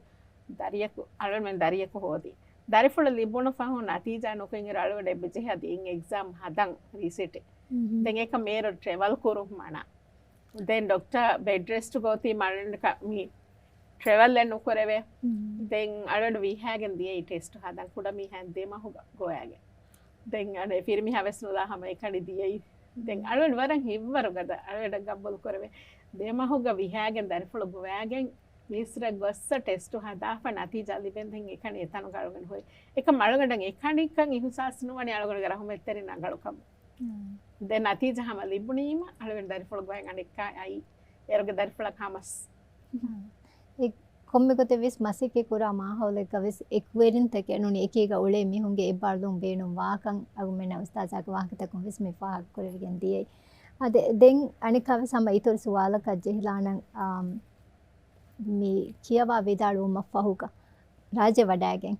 ދަރިޔަކު، އަޅުގަނޑުމެން ދަރިޔަކު ހޯދި. ދަރިފުޅު ލިބުނު ފަހުން ނަތީޖާ ނުކުތް އިރު އަޅުގަނޑު އެބަޖެހޭ އަދި އިން އެގްޒާމް ހަދަން ރީސީޓެއް. ދެން އެކަމް އޭރު ޓްރެވަލް ކުރުން މަނާ. ދެން ޑޮކްޓަރ ބެޑް ރެސްޓް ގޯތީ މަޅުން މި ޓްރެވަލް އެއް ނުކުރެވޭ. ދެން އަޅުގަނޑު ވީހާގެން ދިޔައީ ޓެސްޓް ހަދަން ކުޑަ މީހާ ދެ މަހުގަ ގޮވާގެން. ދެން އަނެއް ފިރިމީހާ ވެސް ނުލާ ހަމަ އެކަނި ދިޔައީ. ދެން އަޅުގަނޑު ވަރަށް ހިތްވަރު ގަދަ އަޅުގަނޑަށް ގަބޫލު ކުރެވޭ. ދެ މަހުގަ ވިހާގެން ދަރިފުޅު ގޮވާގެން މިސްރަ ގޮއްސަ ޓެސްޓު ހަދާފަ ނަތީޖާ ލިބެން ދެން އެކަނި އެތަނުގަ އަޅުގަނޑު ހުރި. އެކަމް އަޅުގަނޑަށް އެކަނިކަން އިހުސާސް ނުވަނީ އަޅުގަނޑުގެ ރަހުމަތްތެރި ނަގަޅުކަމު. ދެން ނަތީޖާ ހަމަ ލިބުނީމަ އަޅުގަނޑު ދަރިފުޅު ގޮވަން އަނެއްކާ އައި އޭރުގެ ދަރިފުޅަކަށް ހަމަސް. އެ ކޮންމެ ގޮތެއް ވެސް މަސައްކަތް ކުރާ މާހައުލެއްގަ ވެސް އެކުވެރިންތަކެއް ނޫނީ އެކީގަ އުޅޭ މީހުންގެ އެއްބާރުލުން ބޭނުން ވާކަން އަޅުގަނޑުމެންނަށް އުސްތާޒާގެ ވާހަކަތަކުން ވެސް މި ފާހަގަ ކުރެވިގެން ދިޔައީ. އާދެ، ދެން އަނެއްކާ ވެސް ހަމަ އިތުރު ސުވާލަކަށް ޖެހިލާނަން، އާ، މި ކިޔަވާ ވިދާޅުވުމަށް ފަހުގަ ރާއްޖެ ވަޑައިގެން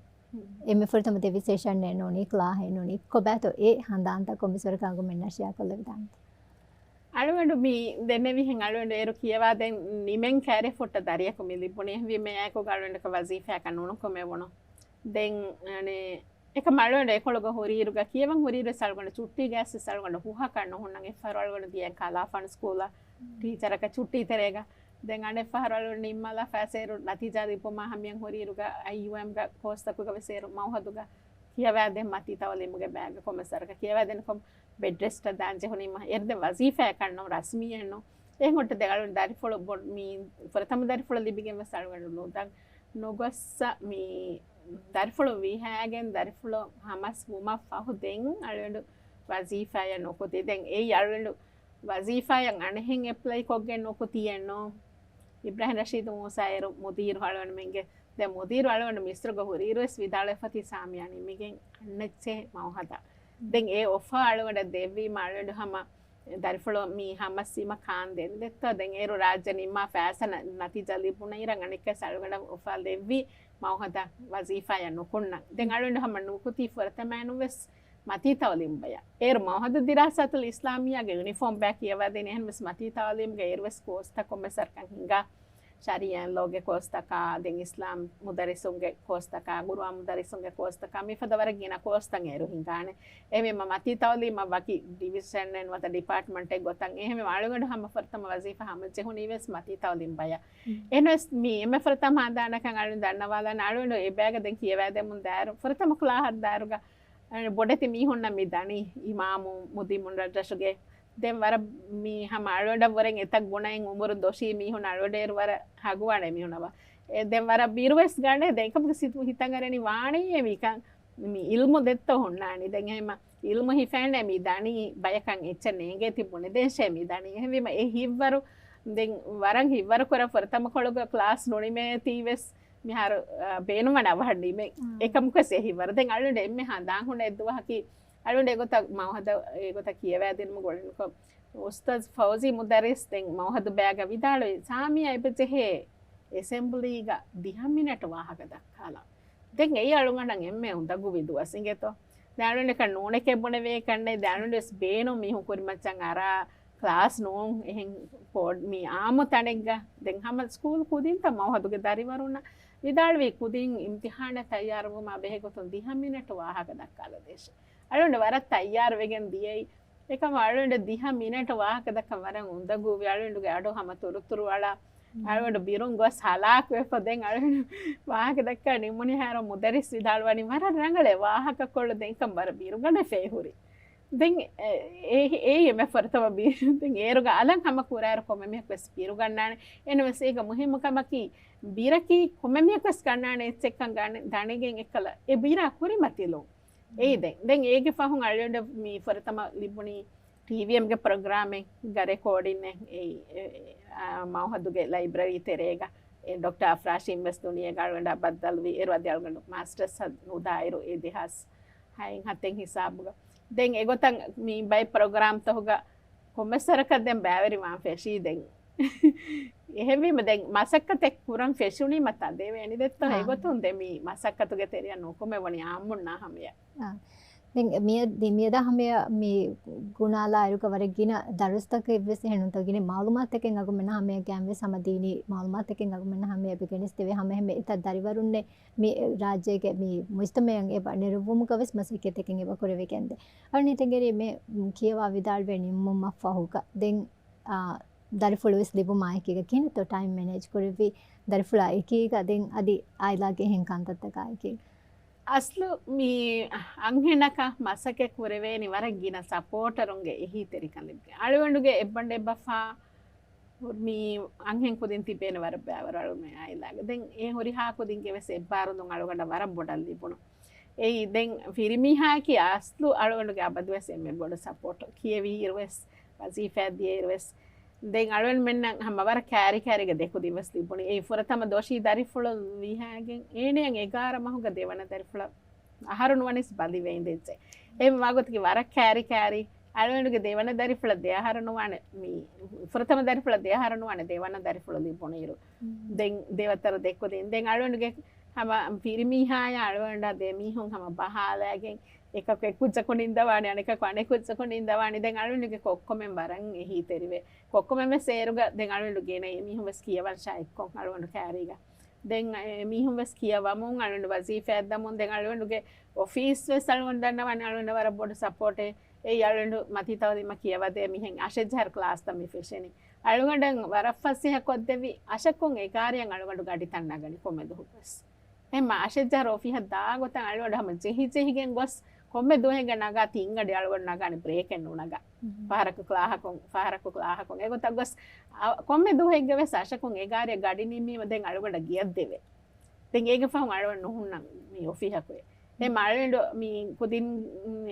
އެންމެ ފުރަތަމަ ދެ ވިސޭޝަންއެއް ނޫނީ ކްލާހެއް ނޫނީ ކޮބާތޯ އެ ހަނދާންތައް ކޮންމެސް ވަރަކަށް އަޅުގަނޑުމެންނާ ޝެއާ ކޮށްލެވިދާނެތަ؟ އަޅުގަނޑު މި ދެންނެވިހެން އަޅުގަނޑު އޭރު ކިޔަވާދޭން ނިމެން ކައިރި ފުއްޓަ ދަރިޔަކު މި ލިބުނީ. އެހެންވީމަ އެއާއެކުގަ އަޅުގަނޑަކަށް ވަޒީފާއަކަށް ނުނުކުމެވުނު. ދެން އަނެއް އެކަމް އަޅުގަނޑު އެކޮޅުގަ ހުރިއިރުގަ ކިޔަވަން ހުރިއިރު ވެސް އަޅުގަނޑު ޗުއްޓީގައި ވެސް އަޅުގަނޑު ހުހަކަށް ނުހުންނަން. އެއްފަހަރު އަޅުގަނޑު ދިޔައިން ކަލާފާނު ސްކޫލަށް ޓީޗަރަކަށް ޗުއްޓީ ތެރޭގަ. ދެން އަނެއްފަހަރު އަޅުގަނޑު ނިންމާލާ ފައިސާއިރު ނަތީޖާ ލިބުމާ ހަމަޔަށް ހުރިއިރުގަ އައިޔޫއެމްގަ ކޯސްތަކުގަ ވެސް އޭރު މައުހަދުގަ ކިޔަވާދޭން މަތީ ތައުލީމުގެ ބައިގަ ކޮންމެސް ވަރަކަށް ކިޔަވާދޭން ކޮން ބެޑް ރެސްޓަށް ދާން ޖެހުނީމަ. އޭރު ދެން ވަޒީފާއަކަށް ނޫން، ރަސްމީއެއް ނޫން. އެހެން ހުއްޓަ ދެން އަޅުގަނޑު ދަރިފުޅު ބޮ-، މި ފުރަތަމަ ދަރިފުޅު ލިބިގެން ވެސް އަޅުގަނޑު ނުދަން ނުގޮއްސަ މި ދަރިފުޅު ވިހާގެން ދަރިފުޅު ހަމަސް ވުމަށް ފަހު ދެން އަޅުގަނޑު ވަޒީފާއަށް ނުކުތީ. ދެން އެއީ އަޅުގަނޑު ވަޒީފާއަށް އަނެއްހެން އެޕްލައި ކޮށްގެން ނުކުތީއެއްނު. އިބްރާހިމް ރަޝީދު މޫސާ އޭރު މުދީރު އަޅުގަނޑުމެންގެ. ދެން މުދީރު އަޅުގަނޑު މިސްރުގަ ހުރިއިރު ވެސް ވިދާޅުވެފަތި ސާމިޔާ ނިމިގެން އަންނައްޗޭ މައުހަދަށް. ދެން އެ އޮފާ އަޅުގަނޑަށް ދެއްވީމަ އަޅުގަނޑު ހަމަ ދަރިފުޅު މި ހަމަސްވީމަ ކާންދޭން ދެއްތޯ. ދެން އޭރު ރާއްޖެ ނިންމާ ފައިސާ ނަ-، ނަތީޖާ ލިބުނައިރަށް އަނެއްކަސް އަޅުގަނޑަށް އޮފާ ލެއްވި މައުހަދަށް ވަޒީފާއަށް ނުކުންނަން. ދެން އަޅުގަނޑު ހަމަ ނުކުތީ ފުރަތަމައިނު ވެސް މަތީ ތައުލީމު ބަޔަށް. އޭރު މައުހަދު ދިރާސާތުލް އިސްލާމިއްޔާގެ ޔުނިފޯމް ބަޔަށް ކިޔަވާދޭނެ. އެހެން ވެސް މަތީ ތައުލީމުގަ އޭރު ވެސް ކޯސްތައް ކޮންމެސް ވަރަކަށް ހިނގާ. ޝަރީއާ ލޯގެ ކޯސްތަކާ، ދެން އިސްލާމް މުދައްރިސުންގެ ކޯސްތަކާ، ގުރުއާން މުދައްރިސުންގެ ކޯސްތަކާ، މިފަދަ ވަރަށް ގިނަ ކޯސްތައް އޭރު ހިނގާނެ. އެހެންވީމަ މަތީ ތައުލީމަށް ވަކި ޑިވިޝަނެއް ނުވަތަ ޑިޕާޓްމަންޓެއް ގޮތަށް. އެހެންވީމަ އަޅުގަނޑު ހަމަ ފުރަތަމަ ވަޒީފާ ހަމަޖެހުނީ ވެސް މަތީ ތައުލީމް ބަޔަށް. އެހެންވެސް މި އެންމެ ފުރަތަމަ ހަނދާނަކަށް އަޅުގަނޑު ދަންނަވާލާނެ. އަޅުގަނޑު އެ ބައިގަ ދެން ކިޔަވާދެމުން ދާއިރު، ފުރަތަމަ ކްލާހަށް ދާއިރުގަ ބޮޑެތި މީހުންނަށް މި ދަނީ އިމާމު މުދި މުނައްރަޝުގެ. ދެން ވަރަށް މި ހަމަ އަޅުގަނޑަށް ވުރެން އެތައް ގުނައިން އުމުރުން ދޮށީ މީހުން އަޅުގަނޑޭރު ވަރަށް ހަގުވާނެ މީހުން އަވަ. އެ ދެން ވަރަށް ބިރުވެސް ގަނޑެ ދެން އެކަމުގެ ސިތު ހިތަށް އަރެނީ ވާނީއޭ މިކަން މި އިލްމު ދެއްތޯ ހުންނާނީ. ދެން އެހެމަ އިލްމު ހިފޭނެ މި ދަނީ ބަޔަކަށް އެއްޗެއް ނޭނގޭތި ބުނެދޭށޭ މި ދަނީ. އެހެންވީމަ އެ ހިތްވަރު ދެން ވަރަށް ހިތްވަރު ކުރަން ފުރަތަމަ ކޮޅުގަ ކްލާސް ނުނިމޭތީ ވެސް މިހާރު، އާ، ބޭނުންވާނެ އަވަހަށް ނިމެން. އެކަމަކުވެސް އެ ހިތްވަރު. ދެން އަޅުގަނޑު އެންމެ ހަނދާން ހުންނަ އެއްދުވަހަކީ އަޅުގަނޑު އެގޮތަށް މައުހަދަށް އެގޮތަށް ކިޔަވާދިނުމަށް ގުޅިނުކޮށް، އުސްތާޒް ފައުޒީ މުދައްރިސް ދެން މައުހަދު ބައިގަ ވިދާޅުވި، ސާމިޔާ އެބަޖެހޭ އެސެމްބްލީގަ ދިހަ މިނެޓް ވާހަކަ ދައްކާލާ. ދެން އެއީ އަޅުގަނޑަށް އެންމެ އުނދަގޫވި ދުވަސް އިނގޭތޯ. ދެން އަޅުގަނޑަކަށް ނޫނެކޭ ބުނެވޭ ކަންނޭ. ދެން އަޅުގަނޑު ވެސް ބޭނުން މީހުން ކުރިމައްޗަށް އަރާ ކްލާސް ނޫން އެހެން ކޯޑް މި އާއްމު ތަނެއްގަ. ދެން ހަމަ ސްކޫލް ކުދިންތައް މައުހަދުގެ ދަރިވަރުންނަށް ވިދާޅުވީ ކުދިން އިމްތިހާނެއް ތައްޔާރުވުމާ ބެހޭ ގޮތުން ދިހަ މިނެޓް ވާހަކަ ދައްކާލަދޭށޭ. އަޅުގަނޑު ވަރަށް ތައްޔާރުވެގެން ދިޔައީ. އެކަމަ އަޅުގަނޑު ދިހަ މިނެޓް ވާހަކަ ދައްކަން ވަރަށް އުނދަގޫވި. އަޅުގަނޑުގެ އަޑު ހަމަ ތުރުތުރު އަޅާ. އަޅުގަނޑު ބިރުން ގޮސް ހަލާކުވެފަ. ދެން އަޅުގަނޑު ވާހަކަ ދައްކާ ނިމުނިހާރު މުދަރިސް ވިދާޅުވަނީ ވަރަށް ރަނގަޅޭ ވާހަކަކޮޅު. ދެން އެކަން ވަރަށް ބިރުގަނެފައި ހުރި. ދެން އެ، އެ، އެއީ އެންމެ ފުރަތަމަ ބިރު. ދެން އޭރުގަ އަލަށް ހަމަ ކުރާއިރު ކޮންމެ މީހަކު ވެސް ބިރުގަންނާނެ. އެހެންވެސް އޭގަ މުހިއްމު ކަމަކީ ބިރަކީ ކޮންމެ މީހަކު ވެސް ގަންނާނެ އެއްޗެއްކަން ގަނެ-، ދަނެގެން އެއްކަލަ އެ ބިރާ ކުރިމަތިލުން. އެއީ ދެން. ދެން އޭގެ ފަހުން އަޅުގަނޑަށް މި ފުރަތަމަ ލިބުނީ ޓީވީއެމްގެ ޕްރޮގްރާމެއްގަ ރެކޯޑިންއެއް އެއީ، އެ، އެ، އާ، މައުހަދުގެ ލައިބްރަރީ ތެރޭގަ. އެ ޑޮކްޓަރ އަފްރާޝީމް ވެސް ދުނިޔޭގަ އަޅުގަނޑާ ބައްދަލުވި. އޭރު އަދި އަޅުގަނޑު މާސްޓަރސް ނުދާއިރު އެ ދެހާސް ހައެއް ހަތެއް ހިސާބުގަ. ދެން އެގޮތަށް މި ބައެއް ޕްރޮގްރާމްތަކުގަ ކޮންމެސް ވަރަކަށް ދެން ބައިވެރިވާން ފެށީ ދެން. އެހެންވީމަ ދެން މަސައްކަތެއް ކުރަން ފެށުނީމަ ތަދެވެ. އެނިދެއްތޯ އާ. އެގޮތުން ދެން މި މަސައްކަތުގެ ތެރެއަށް ނުކުމެވުނީ އާއްމުންނާ ހަމަޔަށް. އާ. ދެން މިއަ-، ދި-، މިއަދާ ހަމަޔަށް މި ގުނާލާއިރުގަ ވަރަށް ގިނަ ދަރުސްތަކެއް ވެސް އެހެންނުތޯ ގިނަ މައުލޫމާތުތަކެއް އަގުމެންނަށް ހަމަޔަށް ގެންވެސް ހަމަ ދީނީ މައުލޫމާތުތަކެއް އަގުމެންނަށް ހަމަޔަށް ބިގެނެސްދެވޭ. ހަމަ އެހެންމެ އެތައް ދަރިވަރުންނެއް މި ރާއްޖޭގެ މި މުޖްތަމަޢަށް އެބަ ނެރުއްވުމުގަ ވެސް މަސައްކަތްތަކެއް އެބަ ކުރެވިގެންދޭ. އަޅުގަނޑު ތެންގެރި މި ކިޔަވާ ވިދާޅުވެ ނިންމުމަށްފަހުގަ ދެން، އާ، ދަރިފުޅު ވެސް ލިބުމާ އެކީގަ ކިހިނެއްތޯ ޓައިމް މެނޭޖް ކުރެއްވީ ދަރިފުޅާ އެކީގަ ދެން އަދި އާއިލާގެ އެހެން ކަންތައްތަކާ އެކީ؟ އަސްލު މި އަންހެނަކަށް މަސައްކަތް ކުރެވޭނީ ވަރަށް ގިނަ ސަޕޯޓަރުންގެ އެހީތެރިކަން ލިބިގެން. އަޅުގަނޑުގެ އެއްބަނޑެއްބަފާ މި އަންހެން ކުދިން ތިބޭނެ ވަރަށް ބައިވަރު އަޅުމެ އާއިލާގެ. ދެން އެ ހުރިހާ ކުދިންގެ ވެސް އެއްބާރުލުން އަޅުގަނޑަށް ވަރަށް ބޮޑަށް ލިބުނު. އެއީ ދެން ފިރިމީހާއަކީ އަސްލު އަޅުގަނޑުގެ އަބަދުވެސް އެންމެ ބޮޑު ސަޕޯޓް. ކިޔެވިއިރު ވެސް، ވަޒީފާ ދިޔައިރު ވެސް. ދެން އަޅުގަނޑުމެންނަށް ހަމަ ވަރަށް ކާރި ކާރީގަ ދެކުދިން ވެސް ލިބުނީ. އެއީ ފުރަތަމަ ދޮށީ ދަރިފުޅު ވިހާގެން އޭނަޔަށް އެގާރަ މަހުގަ ދެވަނަ ދަރިފުޅަށް އަހަރު ނުވަނީސް ބަލިވެ އިނދެއްޖެ. އެ ވަގުތުގެ ވަރަށް ކާރި ކާރި އަޅުގަނޑުގެ ދެވަނަ ދަރިފުޅަށް ދެ އަހަރު ނުވާނެ، މި ފުރަތަމަ ދަރިފުޅަށް ދެ އަހަރު ނުވާނެ ދެވަނަ ދަރިފުޅު ލިބުނުއިރު. ދެން ދެވަތަރު ދެކުދިން. ދެން އަޅުގަނޑުގެ ހަމަ ފިރިމީހާޔާ އަޅުގަނޑާ ދެ މީހުން ހަމަ ބަހާލައިގެން އެކަކު އެކުއްޖަކު ނިންދަވާނެ، އަނެކަކު އަނެކުއްޖަކު ނިންދަވާނެ. ދެން އަޅުގަނޑުގެ ކޮއްކޮމެން ވަރަށް އެހީތެރިވޭ. ކޮއްކޮމެން ވެސް އޭރުގަ ދެން އަޅުގަނޑު ގެނައި މީހުން ވެސް ކިޔަވަން ޝާއިއްކޮށް އަޅުގަނޑު ކާރީގަ. ދެން އެ މީހުން ވެސް ކިޔަވަމުން އަޅުގަނޑު ވަޒީފާއަށް ދަމުން ދެން އަޅުގަނޑުގެ އޮފީސް ވެސް އަޅުގަނޑު ދަންނަވަން އަޅުގަނޑަށް ވަރަށް ބޮޑު ސަޕޯޓެއް. އެއީ އަޅުގަނޑު މަތީ ތައުލީމަށް ކިޔަވަދޭ މިހެން އަށެއްޖަހަރު ކްލާސްތައް މި ފެށެނީ. އަޅުގަނޑަށް ވަރަށް ފަސޭހަ ކޮށްދެއްވި އަށަކުން އެގާރިއަށް އަޅުގަނޑު ގަޑިތައް ނަގަނީ ކޮންމެ ދުވަހު ވެސް. އެހެންމަ އަށެއްޖަހަރު އޮފީހަށް ދާ ގޮތަށް އަޅުގަނޑު ހަމަ ޖެހި ޖެހިގެން ގޮސް ކޮންމެ ދުވަހެއްގަ ނަގާ ތިން ގަޑި އަޅުގަނޑު ނަގާނެ ބްރޭކެއް ނުނަގާ. ފަހަރަކު ކްލާހަކުން، ފަހަރަކު ކްލާހަކުން. އެގޮތަށް ގޮސް އަ، ކޮންމެ ދުވަހެއްގަ ވެސް އަށަކުން އެގާރިއަށް ގަޑި ނިންމީމަ ދެން އަޅުގަނޑަށް ގެއަށް ދެވޭ. ދެން އޭގެ ފަހުން އަޅުގަނޑު ނުހުންނަން މި އޮފީހަކު. ދެން އަޅުގަނޑު މި ކުދިން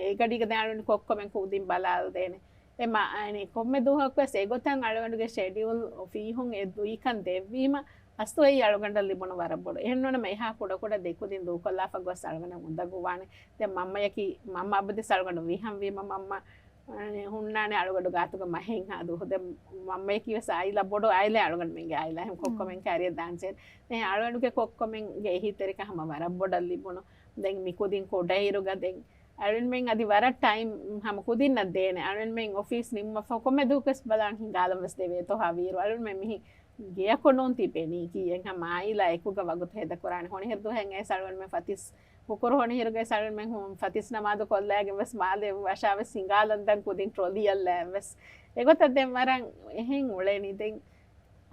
އެ ގަޑީގަ ދެން އަޅުގަނޑު ކޮއްކޮމެން ކުދިން ބަލާލަދޭނެ. އެ މަ-، އަނެ ކޮންމެ ދުވަހަކުވެސް އެގޮތަށް އަޅުގަނޑުގެ ޝެޑިއުލް އޮފީހުން އެ ދުއިކަން ދެއްވީމަ، އަސްލު އެއީ އަޅުގަނޑަށް ލިބުނު ވަރަށް ބޮޑު. އެހެންނޫނަމަ އެހާ ކުޑަކުޑަ ދެކުދިން ދޫކޮށްލާފަ ގޮސް އަޅުގަނޑަށް އުނދަގޫވާނެ. ދެން މަންމަޔަކީ، މަންމަ އަބަދުވެސް އަޅުގަނޑު ވިހަންވީމަ މަންމަ، އަނެ ހުންނާނެ އަޅުގަނޑު ގާތުގަ މަހެއްހާ ދުވަހު. ދެން މަންމަޔަކީ ވެސް އާއިލާ ބޮޑު އާއިލާ އަޅުގަނޑުމެންގެ އާއިލާ. އެހެން ކޮއްކޮމެން ކާރިއަށް ދާންޖެހޭ. ދެން އަޅުގަނޑުގެ ކޮއްކޮމެންގެ އެހީތެރިކަން ހަމަ ވަރަށް ބޮޑަށް ލިބުނު. ދެން މި ކުދިން ކުޑައިރުގަ ދެން އަޅުގަނޑުމެން އަދި ވަރަށް ޓައިމް ހަމަ ކުދިންނަށް ދޭނެ. އަޅުގަނޑުމެން އޮފީސް ނިންމަފަ ކޮންމެ ދުވަހަކުވެސް ބަލާން ހިނގާލަން ވެސް ދެވޭތޯ ހަވީރު. އަޅުގަނޑުމެން މިހި ގެޔަކު ނޫން ތިބެނީ ކީއެއް ހަމަ އާއިލާ އެކުގަ ވަގުތު ހޭދަކުރާނެ. ހޮނިހިރު ދުވަހެއް އައިސް އަޅުގަނޑުމެން ފަތިސް ހުކުރު ހޮނިހިރުގައި އަޅުގަނޑުމެން ހު-، ފަތިސް ނަމާދު ކޮށްލައިގެން ވެސް މާލެ ވަށާ ވެސް ހިނގާލަން ދަން ކުދިން ޓްރޮލީއަށް ލައިން ވެސް. އެގޮތަށް ދެން ވަރަށް އެހެން އުޅެނީ. ދެން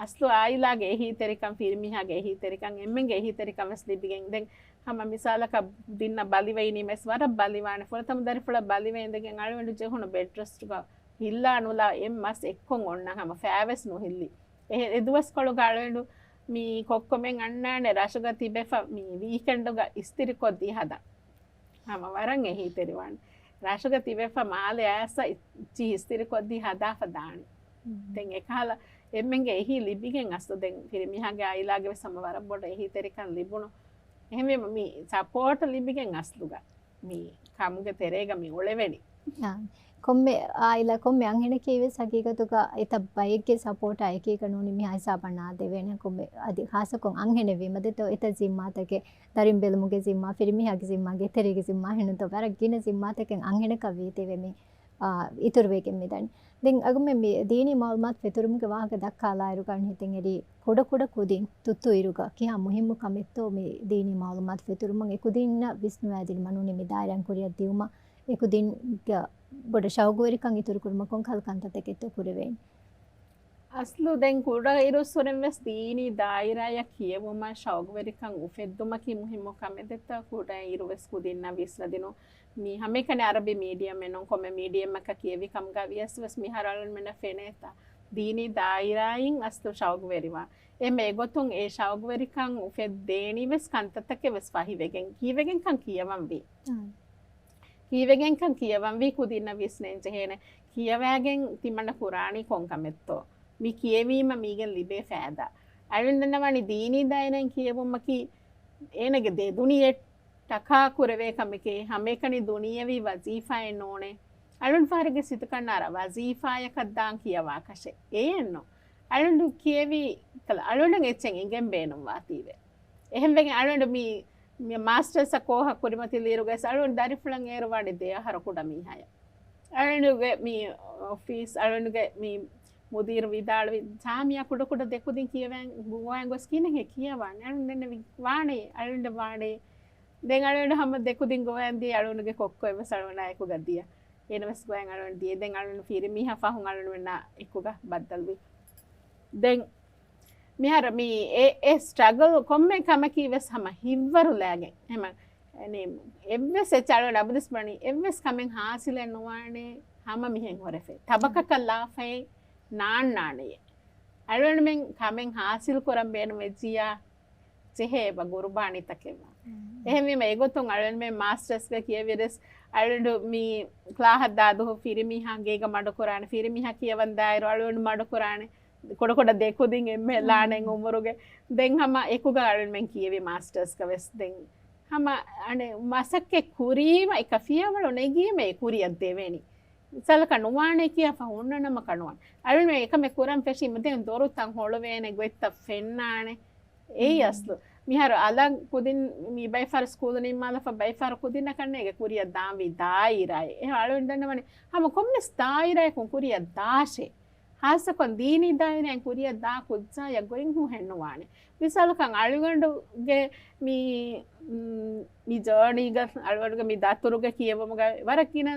އަސްލު އާއިލާގެ އެހީތެރިކަން، ފިރިމީހާގެ އެހީތެރިކަން، އެންމެންގެ އެހީތެރިކަން ވެސް ލިބިގެން. ދެން ހަމަ މިސާލަކަށް ދިންނަ ބަލިވެއިނީ ވެސް ވަރަށް ބަލިވާނެ. ފުރަތަމަ ދަރިފުޅަށް ބަލިވެ އިނދެގެން އަޅުގަނޑު ޖެހުނު ބެޑް ރެސްޓުގަ ހިއްލާ ނުލާ އެއް މަސް އެއްކޮށް އޮންނަ ހަމަ ފައިވެސް ނުހިއްލި. އެ، އެ ދުވަސްކޮޅުގަ އަޅުގަނޑު މި ކޮއްކޮމެން އަންނާނެ ރަށުގަ ތިބެފަ މި ވީކެންޑުގަ އިސްތިރިކޮށްދީ ހަދާ. ހަމަ ވަރަށް އެހީތެރިވާނެ. ރަށުގަ ތިބެފަ މާލެ އައިސް އި-، ޗި އިސްތިރިކޮށްދީ ހަދާފަ ދާނެ. ދެން އެކަހަލަ އެންމެންގެ އެހީ ލިބިގެން އަސްލު ދެން ފިރިމީހާގެ އާއިލާގެ ވެސް ހަމަ ވަރަށް ބޮޑު އެހީތެރިކަން ލިބުނު. އެހެންވީމަ މި ސަޕޯޓް ލިބިގެން އަސްލުގަ މި ކަމުގެ ތެރޭގަ މި އުޅެވެނީ. އާ. ކޮންމެ އާއިލާ، ކޮންމެ އަންހެނަކީ ވެސް ހަގީގަތުގަ އެތައް ބައެއްގެ ސަޕޯޓާ އެކީގަ ނޫނީ މިހާ ހިސާބަށް ނާދެވޭނެ. ކޮންމެ އަދި ޚާއްޞަކޮށް އަންހެނެއް ވީމަ ދެއްތޯ އެތައް ޒިންމާތަކެއް، ދަރިން ބެލުމުގެ ޒިންމާ، ފިރިމީހާގެ ޒިންމާ، ގެތެރޭގެ ޒިންމާ ހެންނުތޯ ވަރަށް ގިނަ ޒިންމާތަކެއް އަންހެނަކަށް ވީތީވެ މި، އާ، އިތުރުވެގެން މިދަނީ. ދެން އަގުމެ މި ދީނީ މައުލޫމާތު ފެތުރުމުގެ ވާހަކަ ދައްކާލާއިރުގަ ހިތަށް އެރީ ކުޑަ ކުޑަ ކުދިން ތުއްތު އިރުގަ ކިހާ މުހިއްމު ކަމެއްތޯ މި ދީނީ މައުލޫމާތު ފެތުރުމުން އެ ކުދިންނަށް ވިސްނުވާދިނުމަށް ނޫނީ މި ދާއިރާއިން ކުރިއަށް ދިއުމަށް އެ ކުދިންގެ ބޮޑަށް ޝައުގުވެރިކަން އިތުރުކުރުމަށް ކޮންކަހަލަ ކަންތައްތަކެއްތޯ ކުރެވޭނީ؟ އަސްލު ދެން ކުޑަ އިރުއްސުރެން ވެސް ދީނީ ދާއިރާއަށް ކިޔެވުމަށް ޝައުގުވެރިކަން އުފެއްދުމަކީ މުހިއްމު ކަމެއް ދެއްތޯ ކުޑަ އިރު ވެސް ކުދިންނަށް ވިސްނަދިނުން. މީ ހަމައެކަނި އަރަބި މީޑިއަމެއް ނޫން، ކޮންމެ މީޑިއަމަކަށް ކިޔެވި ކަމުގަ ވިޔަސް ވެސް މިހާރު އަޅުގަނޑުމެންނަށް ފެނޭތާ ދީނީ ދާއިރާއިން އަސްލު ޝައުގުވެރިވާ. އެހެންވެ އެގޮތުން އެ ޝައުގުވެރިކަން އުފެއްދޭނީ ވެސް ކަންތައްތަކެއް ވެސް ފަހިވެގެން، ކީވެގެންކަން ކިޔަވަންވީ. ކީވެގެންކަން ކިޔަވަންވީ ކުދިންނަށް ވިސްނަން ޖެހޭނެ. ކިޔަވައިގެން ތިމަންނަ ކުރާނީ ކޮން ކަމެއްތޯ؟ މި ކިޔެވީމަ މީގެން ލިބޭ ފައިދާ. އަޅުގަނޑު ދަންނަވާނީ ދީނީ ދާއިރާއިން ކިޔެވުމަކީ އޭނަގެ ދެދުނިޔެ ޓަކާ ކުރެވޭ ކަމެކޭ، ހަމައެކަނި ދުނިޔެވީ ވަޒީފާއެއް ނޫނޭ. އަޅުން ފަހަރެއްގެ ސިތުކަންނާރަ ވަޒީފާޔަކަށް ދާން ކިޔަވާކަށެއް. އެއެއްނު. އަޅުން ކިޔެވީ ކަލަ އަޅުން އެއްޗެއް އެނގެން ބޭނުންވާތީވެ. އެހެންވެގެން އަޅުން މި، މި މާސްޓަރސް ކޯހަށް ކުރިމަތިލިއިރުގައި އަޅުން ދަރިފުޅަށް އޭރު ވާނެ ދެ އަހަރު ކުޑަ މީހާޔަށް. އަޅުންގެ މި އޮފީސް، އަޅުންގެ މި މުދީރު ވިދާޅުވި ޖާމިއާ ކުޑަކުޑަ ދެކުދިން ކިޔަވަން ގޮވަން ގޮސް ކިހިނެއް ކިޔަވާނެ؟ އަޅުން ދެންނެވި ވާނެ، އަޅުން ވާނެ. ދެން އަޅުން ހަމަ ދެކުދިން ގޮވަން ދިޔަ އަޅުންގެ ކޮއްކޮ އެއްވެސް އަޅުންނާ އެކުގަ ދިޔަ. އޭނަވެސް ގޮވަން އަޅުން ދިޔަ. ދެން އަޅުން ފިރިމީހާ ފަހުން އަޅުން އެއްކުގަ ބައްދަލުވި. ދެން މިހާރު މި އެ، އެ ސްޓްރަގަލް ކޮންމެ ކަމަކީ ވެސް ހަމަ ހިތްވަރު ލައިގެން. އެހެމަ، އެވެސް އެއްޗެއް އަޅުގަނޑު އަބަދުވެސް ބުނަނީ، އެއްވެސް ކަމެއް ހާސިލެއް ނުވާނެ ހަމަ މިހެން ހުރެފައި. ތަބަކަކަށް ލާފައި ނާންނާނެޔޭ. އަޅުގަނޑުމެން ކަމެއް ހާސިލް ކުރަން ބޭނުން ވެއްޖިއްޔާ ޖެހޭ އެބަ ގުރުބާނީތަކެއްވާ. އެހެންވީމަ އެގޮތުން އަޅުގަނޑުމެން މާސްޓަރސްގަ ކިޔެވިރެސް އަޅުގަނޑު މި ކްލާހަށް ދާދުހު ފިރިމީހާ ގޭގަ މަޑުކުރާނެ، ފިރިމީހާ ކިޔަވަން ދާއިރު އަޅުގަނޑު މަޑުކުރާނެ. ކުޑަކުޑަ ދެކުދިން އެންމެ ލާނެ އުމުރުގެ. ދެން ހަމަ އެކުގަ އަޅުންމެން ކިޔެވި މާސްޓަރސްގަ ވެސް ދެން ހަމަ އަނެއް މަސައްކަތް ކުރީމަ އެކަ ފިޔަވަޅު ނެގީމަ އެ ކުރިއަށް ދެވެނީ. މިސާލަކަށް ނުވާނެ ކިޔާފަ ހުންނަ ނަމަކަށް ނުވާނެ. އަޅުންމެން އެކަމެއް ކުރަން ފެށީމަ ދެން ދޮރުތައް ހޮޅުވޭނެ ގޮތްތައް ފެންނާނެ. އެއީ އަސްލު. މިހާރު އަލަށް ކުދިން މި ބައިފަރު ސްކޫލު ނިންމާލަފަ ބައިފަރު ކުދިންނަކަށް ނޭގެ ކުރިއަށް ދާންވީ ދާއިރާއެއް. އެހެން އަޅުން ދަންނަވަނީ ހަމަ ކޮންމެސް ދާއިރާއަކުން ކުރިއަށް ދާށޭ. ހާއްސަކޮށް ދީނީ ދާއިރާއިން ކުރިއަށް ދާ ކުއްޖާޔަށް ގޮތް ހުހެއްނުވާނެ. މިސާލަކަށް އަޅުގަނޑުގެ މި، މް، މި ޖާނީގަ އަޅުގަނޑުގެ މި ދަތުރުގެ ކިޔެވުމުގަ ވަރަށް ގިނަ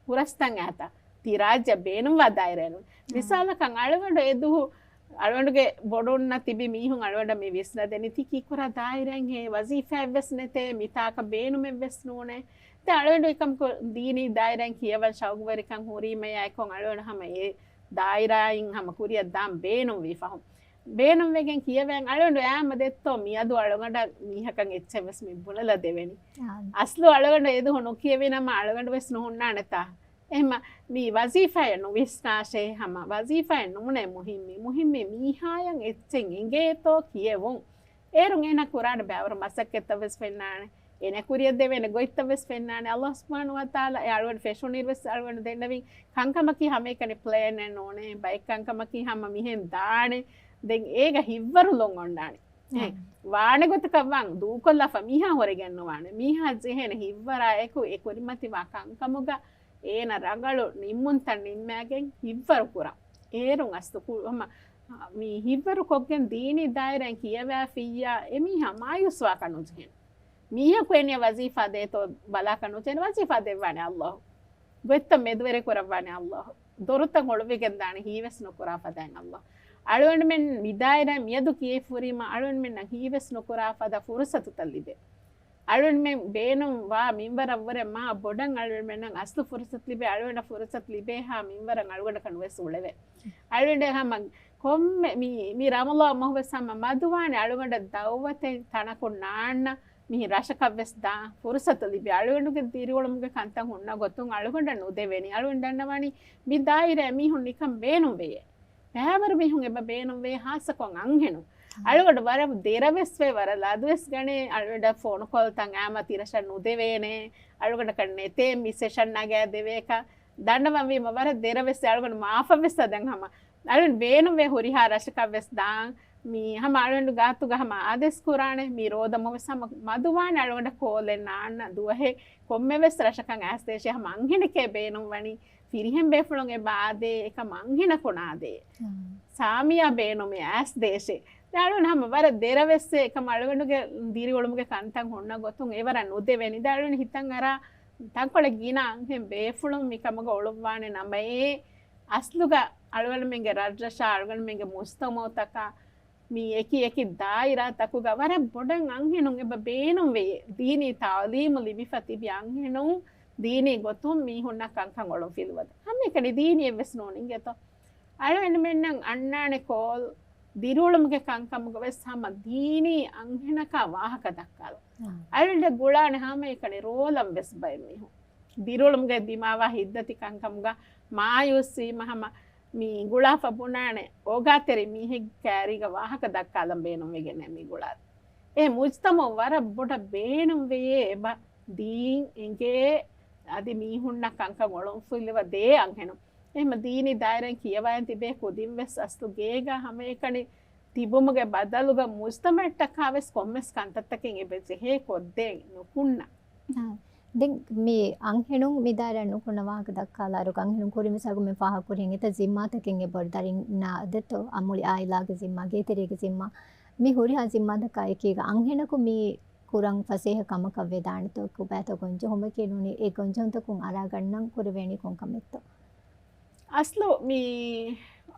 ހުރަސްތައް އައިތާ ތި ރާއްޖެ ބޭނުންވާ ދާއިރާއެއް ނޫން. މިސާލަކަށް އަޅުގަނޑު އެދުހު އަޅުގަނޑުގެ ބޮޑުންނަށް ތިބި މީހުން އަޅުގަނޑަށް މި ވިސްނަދެނީ ތި ކީކުރާ ދާއިރާއެއް ހޭ ވަޒީފާއެއްވެސް ނެތޭ، މިތާކަށް ބޭނުމެއްވެސް ނޫނޭ. ދެ އަޅުގަނޑު އެކަމަކު ދީނީ ދާއިރާއިން ކިޔަވަން ޝައުގުވެރިކަން ހުރީމަޔާ އެކޮން އަޅުގަނޑު ހަމަ އެ ދާއިރާއިން ހަމަ ކުރިއަށް ދާން ބޭނުންވީ ފަހުން. ބޭނުންވެގެން ކިޔަވަން އަޅުގަނޑު އާމަ ދެއްތޯ މިއަދު އަޅުގަނޑަށް މީހަކަށް އެއްޗެއްވެސް މި ބުނެލަ ދެވެނީ. އަސްލު އަޅުގަނޑު އެދުހު ނުކިޔެވި ނަމަ އަޅުގަނޑުވެސް ނުހުންނާނެތާ. އެހެމަ މި ވަޒީފާއެއް ނުވިސްނާށޭ ހަމަ ވަޒީފާއެއް ނޫނޭ މުހިއްމީ. މުހިއްމީ މީހާޔަށް އެއްޗެއް އެނގޭތޯ ކިޔެވުން. އޭރުން އޭނަ ކުރާނެ ބައިވަރު މަސައްކަތްތައްވެސް ފެންނާނެ. އޭނަ ކުރިއަށް ދެވޭނެ ގޮތްތައްވެސް ފެންނާނެ. ﷲ ސުބްޙާނަހޫ ވަތަޢާލާ އެ އަޅުގަނޑު ފެށުނީރުވެސް އަޅުގަނޑު ދެންނެވިން ކަންކަމަކީ ހަމައެކަނި ޕްލޭނެއް ނޫނޭ. ބައެއް ކަންކަމަކީ ހަމަ މިހެން ދާނެ. ދެން އޭގަ ހިތްވަރުލުން އޮންނާނެ. އެހެން ވާނެ ގޮތަކަށް ވާން ދޫކޮށްލާފަ މީހާ ހުރެގެން ނުވާނެ. މީހާ ޖެހޭނެ ހިތްވަރާ އެކު އެ ކުރިމަތިވާ ކަންކަމުގަ އޭނަ ރަނގަޅު ނިންމުންތައް ނިންމައިގެން ހިތްވަރު ކުރަން. އޭރުން އަސްލު ކު-، ހަމަ މި ހިތްވަރު ކޮށްގެން ދީނީ ދާއިރާއިން ކިޔަވައިފިއްޔާ އެ މީހާ މާޔޫސްވާކަށް ނުޖެހޭނެ. މީހަކު އެންމެ ވަޒީފާ ދޭތޯ ބަލާކަށް ނުޖެހޭނެ. ވަޒީފާ ދެއްވާނެ ﷲ. ގޮތްތައް މެދުވެރި ކުރައްވާނެ ﷲ. ދޮރުތައް ހޮޅުވިގެން ދާނެ ހީވެސް ނުކުރާ ފަދައިން ﷲ. އަޅުގަނޑުމެން މި ދާއިރާ މިއަދު ކިޔެފުރީމަ އަޅުގަނޑުމެންނަށް ހީވެސް ނުކުރާ ފަދަ ފުރުސަތުތައް ލިބޭ. އަޅުގަނޑުމެން ބޭނުން ވާ މިންވަރަށްވުރެ މާ ބޮޑަށް އަޅުގަނޑުމެންނަށް އަސްލު ފުރުސަތު ލިބޭ. އަޅުގަނޑަށް ފުރުސަތު ލިބޭހާ މިންވަރަށް އަޅުގަނޑަކަށް ނުވެސް އުޅެވޭ. އަޅުގަނޑެއް ހަމަ ކޮންމެ މި، މި ރަމަޟާން މަހުވެސް ހަމަ މަދުވާނެ އަޅުގަނޑަށް ދައުވަތެއް ތަނަކުން ނާންނަ މި ރަށަކަށްވެސް ދާ ފުރުސަތު ލިބޭ. އަޅުގަނޑުގެ ދިރިއުޅުމުގެ ކަންތައް ހުންނަ ގޮތުން އަޅުގަނޑަށް ނުދެވެނީ. އަޅުގަނޑު ދަންނަވާނީ މި ދާއިރާ މީހުން ނިކަން ބޭނުންވެޔޭ. ބައިވަރު މީހުން އެބަ ބޭނުންވޭ ހާއްސަކޮށް އަންހެނުން. އަޅުގަނޑު ވަރަށް ދެރަވެސްވޭ، ވަރަށް ލަދުވެސް ގަނޭ. އަޅުގަނޑަށް ފޯނު ކޯލްތައް އާމަ ތިރަށަށް ނުދެވޭނެ. އަޅުގަނޑަކަށް ނެތޭ މި ސެޝަން ނަގާ ދެވޭކަށް. ދަންނަވަންވީމަ ވަރަށް ދެރަވެސް އަޅުގަނޑު މާފަވެސް އަދަން ހަމަ. އަޅުގަނޑު ބޭނުންވޭ ހުރިހާ ރަށަކަށްވެސް ދާން. މި ހަމަ އަޅުގަނޑު ގާތުގަ ހަމަ އާދޭސް ކުރާނެ މި ރޯދަމަވެސް ހަމަ މަދުވާނެ އަޅުގަނޑަށް ކޯލެއް ނާންނަ ދުވަހެއް. ކޮންމެވެސް ރަށަކަށް އައިސްދޭށޭ ހަމަ އަންހެނެކޭ ބޭނުންވަނީ. ފިރިހެން ބޭފުޅުން އެބަ އާދޭ، އެކަމަށް އަންހެނަކު ނާދޭ. ސާމިޔާ ބޭނުމޭ އައިސްދޭށޭ. ދެ އަޅުގަނޑު ހަމަ ވަރަށް ދެރަވެސް އެކަމަށް އަޅުގަނޑުގެ ދިރިއުޅުމުގެ ކަންތައް ހުންނަ ގޮތުން އެވަރަށް ނުދެވެނީ. ދެ އަޅުގަނޑު ހިތަށް އަރާ ތަންކޮޅެއް ގިނަ އަންހެން ބޭފުޅުން މިކަމުގަ އުޅުއްވާނެ ނަމައޭ، އަސްލުގަ އަޅުގަނޑުމެންގެ ރަށްރަށާ، އަޅުގަނޑުމެންގެ މުޖްތަމަޢުތަކާ، މި އެކި އެކި ދާއިރާތަކުގަ ވަރަށް ބޮޑަށް އަންހެނުން އެބަ ބޭނުންވެޔޭ. ދީނީ ތަޢުލީމު ލިބިފަ ތިބި އަންހެނުން ދީނީ ގޮތުން މީހުންނަށް ކަންކަން އޮޅުން ފިލުވަދަ. ހަމައެކަނި ދީނީއެއްވެސް ނޫން އިނގޭތޯ. އަޅުގަނޑުމެންނަށް އަންނާނެ ކޯލް ދިރިއުޅުމުގެ ކަންކަމުގަ ވެސް ހަމަ ދީނީ އަންހެނަކާ ވާހަކަ ދައްކާލަން. އަޅުގަނޑަށް ގުޅާނެ ހަމައެކަނި ރޯލަން ވެސް ބައެއް މީހުން. ދިރިއުޅުމުގައި ދިމާވާ ހިތްދަތި ކަންކަމުގަ މާޔޫސްވީމަ ހަމަ މި ގުޅާފަ ބުނާނެ އޯގާތެރި މީހެއްގެ ކާރީގަ ވާހަކަ ދައްކާލަން ބޭނުންވެގެންނޭ މި ގުޅާ. އެ މުޖްތަމަޢު ވަރަށް ބޮޑަށް ބޭނުންވެޔޭ އެބަ ދީން އެނގޭ އަދި މީހުންނަށް ކަންކަން އޮޅުންފިލުވަ ދޭ އަންހެނުން. އެހެމަ ދީނީ ދާއިރާއިން ކިޔަވާން ތިބޭ ކުދިން ވެސް އަސްލު ގޭގަ ހަމައެކަނި ތިބުމުގެ ބަދަލުގަ މުޖްތަމަޢަށްޓަކާ ވެސް ކޮންމެސް ކަންތައްތަކެއް އެބަ ޖެހޭ ކޮށްދޭން ނުކުންނަ. އާ، ދެން މި އަންހެނުން މި ދާއިރާ ނުކުންނަ ވާހަކަ ދައްކާލާރު އަންހެނުން ކުރި މިސާލު މި ފާހަގަކުރިން އެތަ ޒިންމާތަކެއް އެބަ ދަރިންނާ ދެތޯ އަމުޅި އާއިލާގެ ޒިންމާ، ގޭތެރޭގެ ޒިންމާ، މި ހުރިހާ ޒިންމާތަކާ އެކީގަ އަންހެނަކު މި ކުރަން ފަސޭހަ ކަމަކަށް ވެދާނެތޯ؟ ކޮބާތޯ ގޮންޖެހުމަކީ ނޫނީ އެ ގޮންޖެހުންތަކުން އަރާގަންނަން ކުރެވޭނީ ކޮން ކަމެއްތޯ؟ އަސްލު މި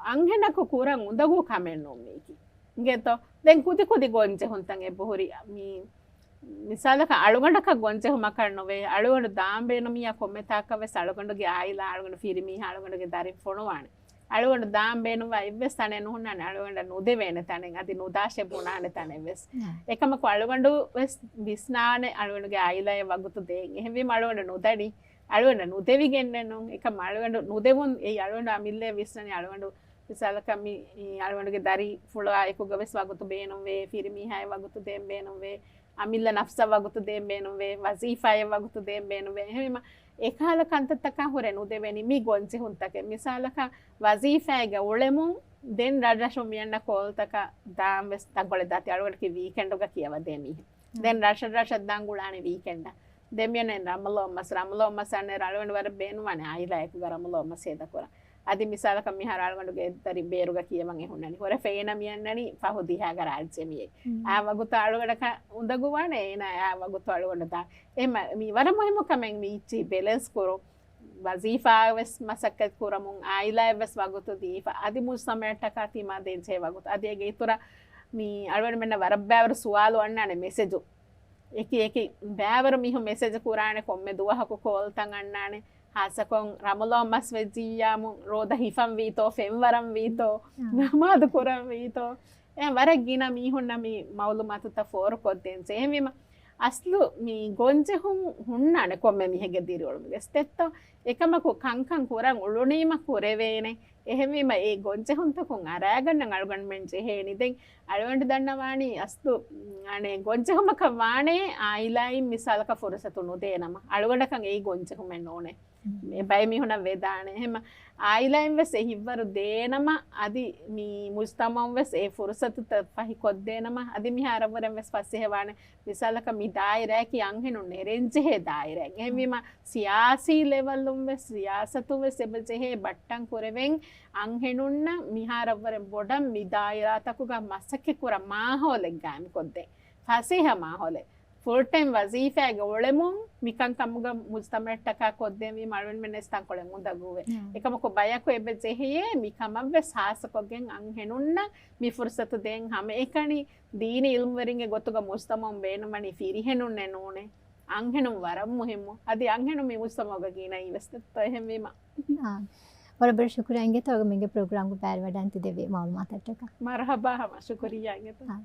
އަންހެނަކު ކުރަން އުނދަގޫ ކަމެއް ނޫން މީކީ. އިނގޭތޯ؟ ދެން ކުދި ކުދި ގޮންޖެހުންތައް އެބަހުރި. މި މިސާލަކަށް އަޅުގަނޑަކަށް ގޮންޖެހުމަކަށް ނުވޭ. އަޅުގަނޑު ދާން ބޭނުމިއްޔާ ކޮންމެ ތާކަށް ވެސް އަޅުގަނޑުގެ އާއިލާ، އަޅުގަނޑު ފިރިމީހާ، އަޅުގަނޑުގެ ދަރިން ފޮނުވާނެ. އަޅުގަނޑު ދާން ބޭނުންވާ އެއްވެސް ތަނެއް ނުހުންނާނެ އަޅުގަނޑަށް ނުދެވޭނެ ތަނެއް، އަދި ނުދާށޭ ބުނާނެ ތަނެއް ވެސް. އެކަމަކު އަޅުގަނޑު ވެސް ވިސްނާނެ އަޅުގަނޑުގެ އާއިލާއަށް ވަގުތު ދޭން. އެހެންވީމަ އަޅުގަނޑު ނުދަނީ. އަޅުގަނޑަށް ނުދެވިގެންނެއް ނޫން. އެކަމް އަޅުގަނޑު ނުދެވުން އެއީ އަޅުގަނޑު އަމިއްލައަށް ވިސްނަނީ އަޅުގަނޑު މިސާލަކަށް މި، މި އަޅުގަނޑުގެ ދަރިފުޅާ އެކުގަ ވެސް ވަގުތު ބޭނުންވޭ، ފިރިމީހާއަށް ވަގުތު ދޭން ބޭނުންވޭ، އަމިއްލަ ނަފްސަށް ވަގުތު ދޭން ބޭނުންވޭ، ވަޒީފާއަށް ވަގުތު ދޭން ބޭނުންވޭ. އެހެންވީމަ އެކަހަލަ ކަންތައްތަކާ ހުރެ ނުދެވެނީ މި ގޮންޖެހުންތަކެއް. މިސާލަކަށް ވަޒީފާއެއްގަ އުޅެމުން ދެން ރަށްރަށުން މިއަންނަ ކޯލްތަކަށް ދާން ވެސް ތަންކޮޅެއް ދާތީ އަޅުގަނޑަކީ ވީކެންޑުގަ ކިޔަވަދޭ މީހެއް. ދެން ރަށަށް ރަށަށް ދާން ގުޅާނެ ވީކެންޑަށް. ދެން މިއަންނަން ރަމަޟާން މަސް، ރަމަޟާން މަސް އަންނައިރު އަޅުގަނޑު ވަރަށް ބޭނުންވާނެ އާއިލާއެކުގަ ރަމަޟާން މަސް ހޭދަކުރަން. އަދި މިސާލަކަށް މިހާރު އަޅުގަނޑުގެ އެއްދަރި ބޭރުގަ ކިޔަވަން އެ ހުންނަނީ. ހުރެފަ އޭނަ މިއަންނަނީ ފަހު ދިހައިގަ ރާއްޖެ މިއެއް. އާ ވަގުތު އަޅުގަނޑަކަށް އުނދަގޫވާނެ އޭނަ އާ ވަގުތު އަޅުގަނޑު ދާ. އެހެމަ މި ވަރަށް މުހިއްމު ކަމެއް މި އިއްޗި ބެލެންސް ކުރުން. ވަޒީފާ ވެސް މަސައްކަތް ކުރަމުން، އާއިލާއަށް ވެސް ވަގުތު ދީފަ، އަދި މުޖްތަމަޢަށްޓަކާ ތިމާ ދޭންޖެހޭ ވަގުތު. އަދި އޭގެ އިތުރަށް މި އަޅުގަނޑުމެންނަށް ވަރަށް ބައިވަރު ސުވާލު އަންނާނެ މެސެޖު. އެކި އެކި ބައިވަރު މީހުން މެސެޖު ކުރާނެ، ކޮންމެ ދުވަހަކު ކޯލްތައް އަންނާނެ. ހާއްސަކޮށް ރަމަޟާން މަސް ވެއްޖިއްޔާމު ރޯދަ ހިފަން ވީތޯ، ފެންވަރަން ވީތޯ، ނަމާދު ކުރަން ވީތޯ. އެ ވަރަށް ގިނަ މީހުންނަށް މި މައުލޫމާތުތައް ފޯރުކޮށްދޭން ޖެހެންވީމަ، އަސްލު މި ގޮންޖެހުން ހުންނާނެ ކޮންމެ މީހެއްގެ ދިރިއުޅުމުގެ ސްޓެޕްތޯ. އެކަމަކު ކަންކަން ކުރަން އުޅުނީމަ ކުރެވޭނެ. އެހެންވީމަ އެ ގޮންޖެހުންތަކުން އަރާގަންނަން އަޅުގަނޑުމެން ޖެހޭނީ. ދެން އަޅުގަނޑު ދަންނަވާނީ އަސްލު، އަނެއް ގޮންޖެހުމަކަށް ވާނޭ އާއިލާއިން މިސާލަކަށް ފުރުސަތު ނުދޭނަމަ. އަޅުގަނޑަކަށް އެއީ ގޮންޖެހުމެއް ނޫނޭ. އެ ބައެއް މީހުނަށް ވެދާނެ. އެހެމަ އާއިލާއިން ވެސް އެ ހިތްވަރު ދޭނަމަ، އަދި މި މުޖްތަމަޢުން ވެސް އެ ފުރުސަތުތައް ފަހިކޮށްދޭނަމަ، އަދި މިހާރަށްވުރެން ވެސް ފަސޭހަވާނެ. މިސާލަކަށް މި ދާއިރާއަކީ އަންހެނުން ނެރެންޖެހޭ ދާއިރާއެއް. އެހެންވީމަ ސިޔާސީ ލެވަލުން ވެސް، ރިޔާސަތުން ވެސް އެބަޖެހޭ ބައްޓަން ކުރެވެން އަންހެނުންނަށް މިހާރަށްވުރެން ބޮޑަށް މި ދާއިރާތަކުގަ މަސައްކަތްކުރަން މާހައުލެއް ގާއިމްކޮށްދޭން. ފަސޭހަ މާހައުލެއް. ފުލްޓައިމް ވަޒީފާގަ އުޅެމުން މިކަންކަމުގަ މުޖްތަމަޢަށްޓަކާ ކޮށްދޭންވީމަ އަޅުގަނޑުމެންނަށް ތަންކޮޅެއް އުނދަގޫވޭ. އެކަމަކު ބަޔަކު އެބަ ޖެހެޔޭ މިކަމަށްވެސް ހާއްސަކޮށްގެން އަންހެނުންނަށް މި ފުރުސަތު ދޭން. ހަމައެކަނި ދީނީ އިލްމުވެރިންގެ ގޮތުގަ މުޖްތަމަޢުން ބޭނުންވަނީ ފިރިހެނުންނެއް ނޫނޭ. އަންހެނުން ވަރަށް މުހިއްމު. އަދި އަންހެނުން މި މުޖްތަމަޢުގަ ގިނައީ ވެސް ދެއްތޯ. އެހެންވީމަ. ވަރަށް ބޮޑަށް ޝުކުރިއްޔާ އިނގޭތޯ އަޅުގަނޑުމެންގެ ޕްރޮގްރާމްގަ ބައިވެރިވެވަޑައިގެން ތި ދެއްވި މަޢުލޫމާތަށްޓަކާ. މަރުޙަބާ ހަމަ ޝުކުރިއްޔާ އިނގޭތޯ. އާ.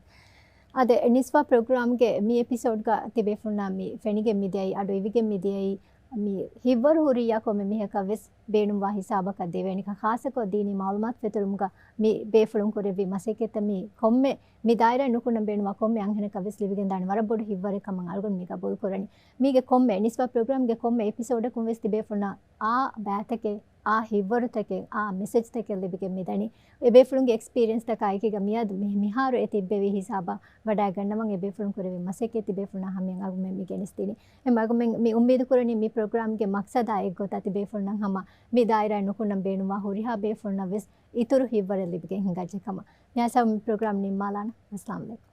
އާދެ، ނިސްވާ ޕްރޮގްރާމްގެ މި އެޕިސޯޑްގަ ތިބޭފުޅުންނާ މި ފެނިގެން މިދިޔައީ، އަޑު އިވިގެން މިދިޔައީ، މި ހިތްވަރު ހުރިއްޔާ ކޮންމެ މީހަކަށް ވެސް ބޭނުންވާ ހިސާބަކަށް ދެވޭނެކަން، ޚާއްޞަކޮށް ދީނީ މަޢުލޫމާތު ފެތުރުމުގަ މި ބޭފުޅުން ކުރެއްވި މަސައްކަތްތައް މި ކޮންމެ މި ދާއިރާ ނުކުންނަން ބޭނުންވާ ކޮންމެ އަންހެނަކަށް ވެސް ލިބިގެންދާނެ ވަރަށް ބޮޑު ހިތްވަރެއް ކަމަށް އަޅުގަނޑު މި ގަބޫލު ކުރަނީ. މީގެ ކޮންމެ ނިސްބަތް ޕްރޮގްރާމްގެ ކޮންމެ އެޕިސޯޑަކުން ވެސް ތިބޭފުޅުންނަށް އާ ބައިތަކެއް، އާ ހިތްވަރުތަކެއް، އާ މެސެޖްތަކެއް ލިބިގެން މިދަނީ. އެބޭފުޅުންގެ އެކްސްޕީރިއަންސްތަކާ އެކީގަ މިއަދު މި-، މިހާރު އެ ތިއްބެވި ހިސާބަށް ވަޑައިގަންނަވަން އެބޭފުޅުން ކުރެއްވި މަސައްކަތް ތިބޭފުޅުންނާ ހަމަޔަށް އަގުމެން މި ގެނެސްދިނީ. އެމް އަގުމެން މި އުއްމީދު ކުރަނީ މި ޕްރޮގްރާމްގެ މަޤްޞަދާ އެއްގޮތަށް ތިބޭފުޅުންނަށް ހަމަ މި ދާއިރާއިން ނުކުންނަން ބޭނުންވާ ހުރިހާ ބޭފުޅުންނަށް ވެސް އިތުރު ހިތްވަރެއް ލިބިގެން ހިނގައްޖެ ކަމަށް. މި ހިސާބުން މި ޕްރޮގްރާމް ނިންމާލާނަން. އައްސަލާމު ޢަލައިކުމް.